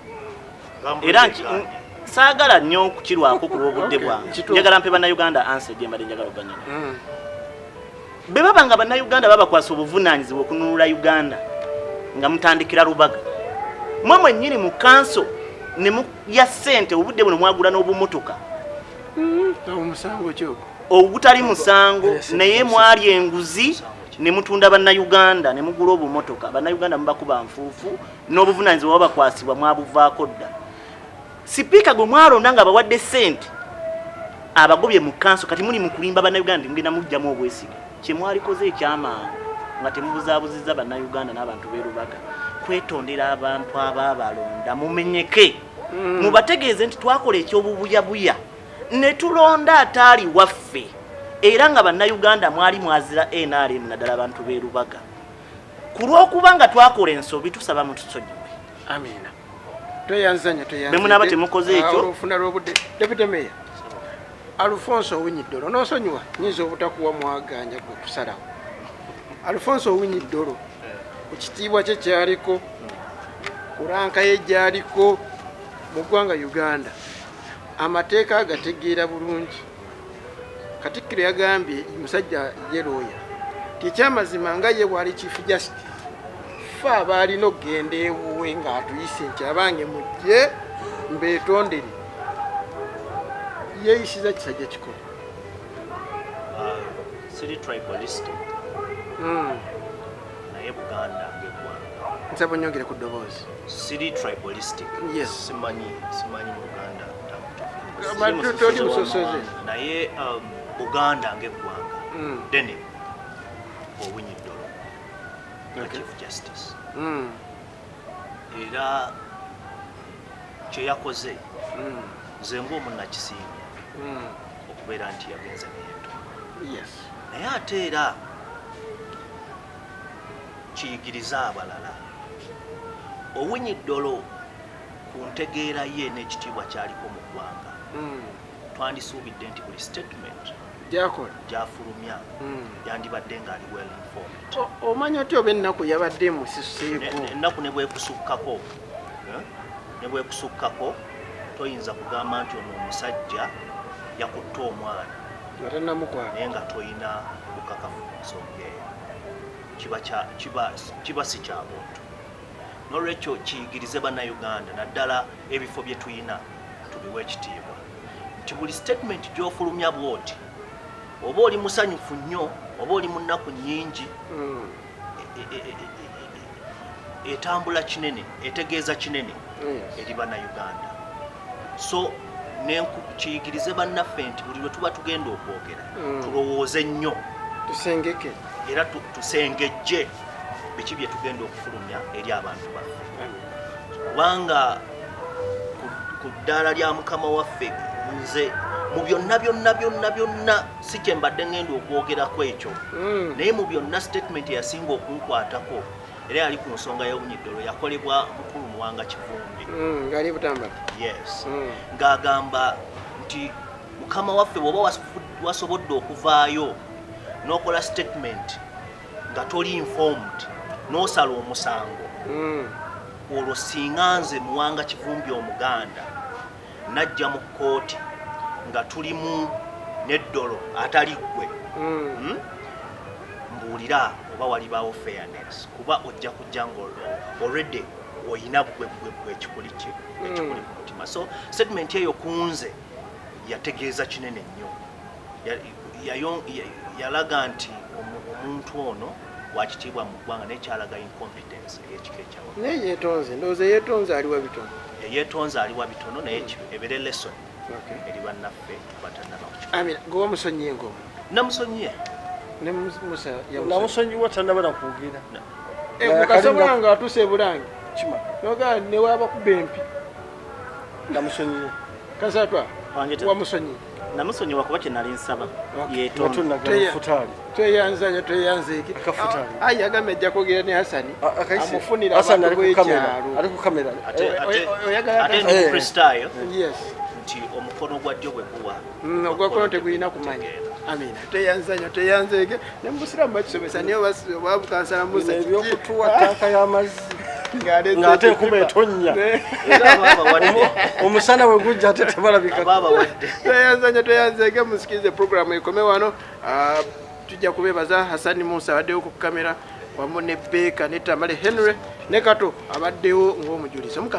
era saagala nnyo okukirwako ku lw'obudde bwange. Njagala mpe Bannayuganda answer gye mbadde njagala oganyanya. Bwe baba nga Bannayuganda babakwasa obuvunaanyizibwa okununula Uganda nga mutandikira Lubaga, mwe mwennyini mu kanso ne mulya ssente, obudde buno mwagula n'obumotoka. Omusango kyogwo? Ogutali musango, naye mwali enguzi ne mutunda Bannayuganda ne mugula obumotoka. Bannayuganda mubakuba nfuufu n'obuvunaanyizibwa babakwasibwa mwabuvaako dda. Sipiika gwe mwalonda nga bawadde ssente abagobye mu kanso, kati muli mu kulimba Bannayuganda nti mugenda mujjamu obwesige. Kye mwalikoze ekyamangu nga temubuzaabuzizza Bannayuganda n'abantu b'e Lubaga, kwetondera abantu abaabalonda, mumenyeke, mubategeeze nti twakola ekyobubuyabuya ne tulonda ataali waffe, era nga Bannayuganda mwali mwazira NRM, naddala abantu b'e Lubaga. Ku lw'okuba nga twakola ensobi, tusaba mutusonyiwe. Amina, tweyanzanya. Bwe munaaba temukoze ekyo- Olufuna lw'obudde. Deputy Mayor Alfonso Owiny-Dollo, n'osonyiwa nyinza obutakuwa mwaganya gwe kusalawo. Alfonso Owiny-Dollo, ku kitiibwa kye kyaliko, ku rank ye gyaliko mu ggwanga Uganda, amateeka agategeera bulungi. Katikkiro yagambye musajja ye looya ti ekyamazima nga ye bwali Chief Justice, fe abaalina okugenda ewuwe ng'atuyise nti abange mujje mbeetondere. Yeeyisiza kisajja kikolo. Siri tribalistic, naye Buganda ng'eggwanga Nsaba onyongere ku ddoboozi. Siri tribalistic. Simanyi mu Luganda. Toli musosoze. Naye Buganda ng'eggwanga ddene, Owiny-Dollo nga Chief Justice, era kyeyakoze nze ng'omunnakisiimye okubeera nti yagenze neyetonda. Naye ate era kiyigiriza abalala. Owiny-Dollo ku ntegeera ye n'ekitiibwa kyaliko mu ggwanga, twandisuubidde nti buli statement gyakola, gyafulumya, yandibadde ng'ali well informed. Omanya otya oba ennaku yabadde emusiseeko? Ennaku ne bwekusukkako, ne bwekusukkako, toyinza kugamba nti ono omusajja yakutte omwana nga tannamukwata, naye nga toyina bukakafu ku nsonga eyo. Kiba si kya buntu. Nolwekyo kiyigirize Bannayuganda, naddala ebifo bye tuyina tubiwe ekitiibwa, nti buli statement gy'ofulumya bwoti, oba oli musanyufu nnyo oba oli mu nnaku nnyingi, etambula kinene, etegeeza kinene eri Bannayuganda. So kiyigirize bannaffe nti buli lwe tuba tugenda okwogera, tulowooze nnyo, tusengeke, era tusengejje biki bye tugenda okufulumya eri abantu baffe, kubanga ku ddaala lya mukama waffe, nze mu byonna byonna byonna byonna si kye mbadde ngenda okwogerako ekyo, naye mu byonna statement eyasinga okunkwatako era yali ku nsonga y'Owiny-Dollo, yakolebwa mukulu Muwanga Kivumbi. Ng'ali Butambala. Yes. Ng'agamba nti mukama waffe, bw'oba wasobodde okuvaayo N'okola statement nga toli informed, n'osala omusango. Olwo singa nze Muwanga Kivumbi Omuganda najja mu kkooti nga tulimu n'eddolo atali ggwe, Mbuulira oba walibaawo fairness, kuba ojja kujja nga already oyina gwe gwe gwe ekikuli ki ekikuli ku mutima. So statement eyo ku nze yategeeza kinene nnyo. Yalaga nti omuntu ono wakitiibwa mu ggwanga, naye kyalaga incompetence ey'ekika ekyawa. Naye yeetonze, ndowooza yeetonze, aliwa bitono. Yeetonze, aliwa bitono, naye ebeere lesson eri bannaffe abatannaba kukikola. Amina, gwe wamusonyiye ng'omuntu? Namusonyiye. Ne Musa yamusonyiye? Namusonyiwa tannaba nakwogera. Mukasobola nga atuuse e Bulange Kima. Nogaa newabakuba empi. Namusonyiye. Kasatwa. Wange Wamusonyiye? Namusonyiwa kuba kye nali nsaba yeetonda. Watunagala futaali. Tweyanzanya, tweyanzeeke. Akafutaali. Ayi, agambye ajja kwogera ne Hasani amufunira Hasani abantu ali ku kamera. b'ekyalo. Ali ku kamera. Oyagala Ate ndi Mukristaayo nti omukono gwa ddyo bwe guwa, Ogwakono tegulina kumanya. Amina, tweyanzanya, tweyanzeeke. Ne mu busiraamu bakisomesa, naye oba bukansala Musa Bino ebyokutuwa tanka y'amazzi ng'aleese ng'ate enkuba ekipipa. etonnya. Era aba abawadde. Omusana bwe gujja ate tebalabika. Aba abawadde. Tweyanzanya, tweyanzeeke. Musikirize programu ekome wano. Tujja kubebaza Hasani Musa abaddewo ku kamera, wamu ne Beeka ne Tamale Henry ne Kato abaddewo ng'omujulizi. Omukama.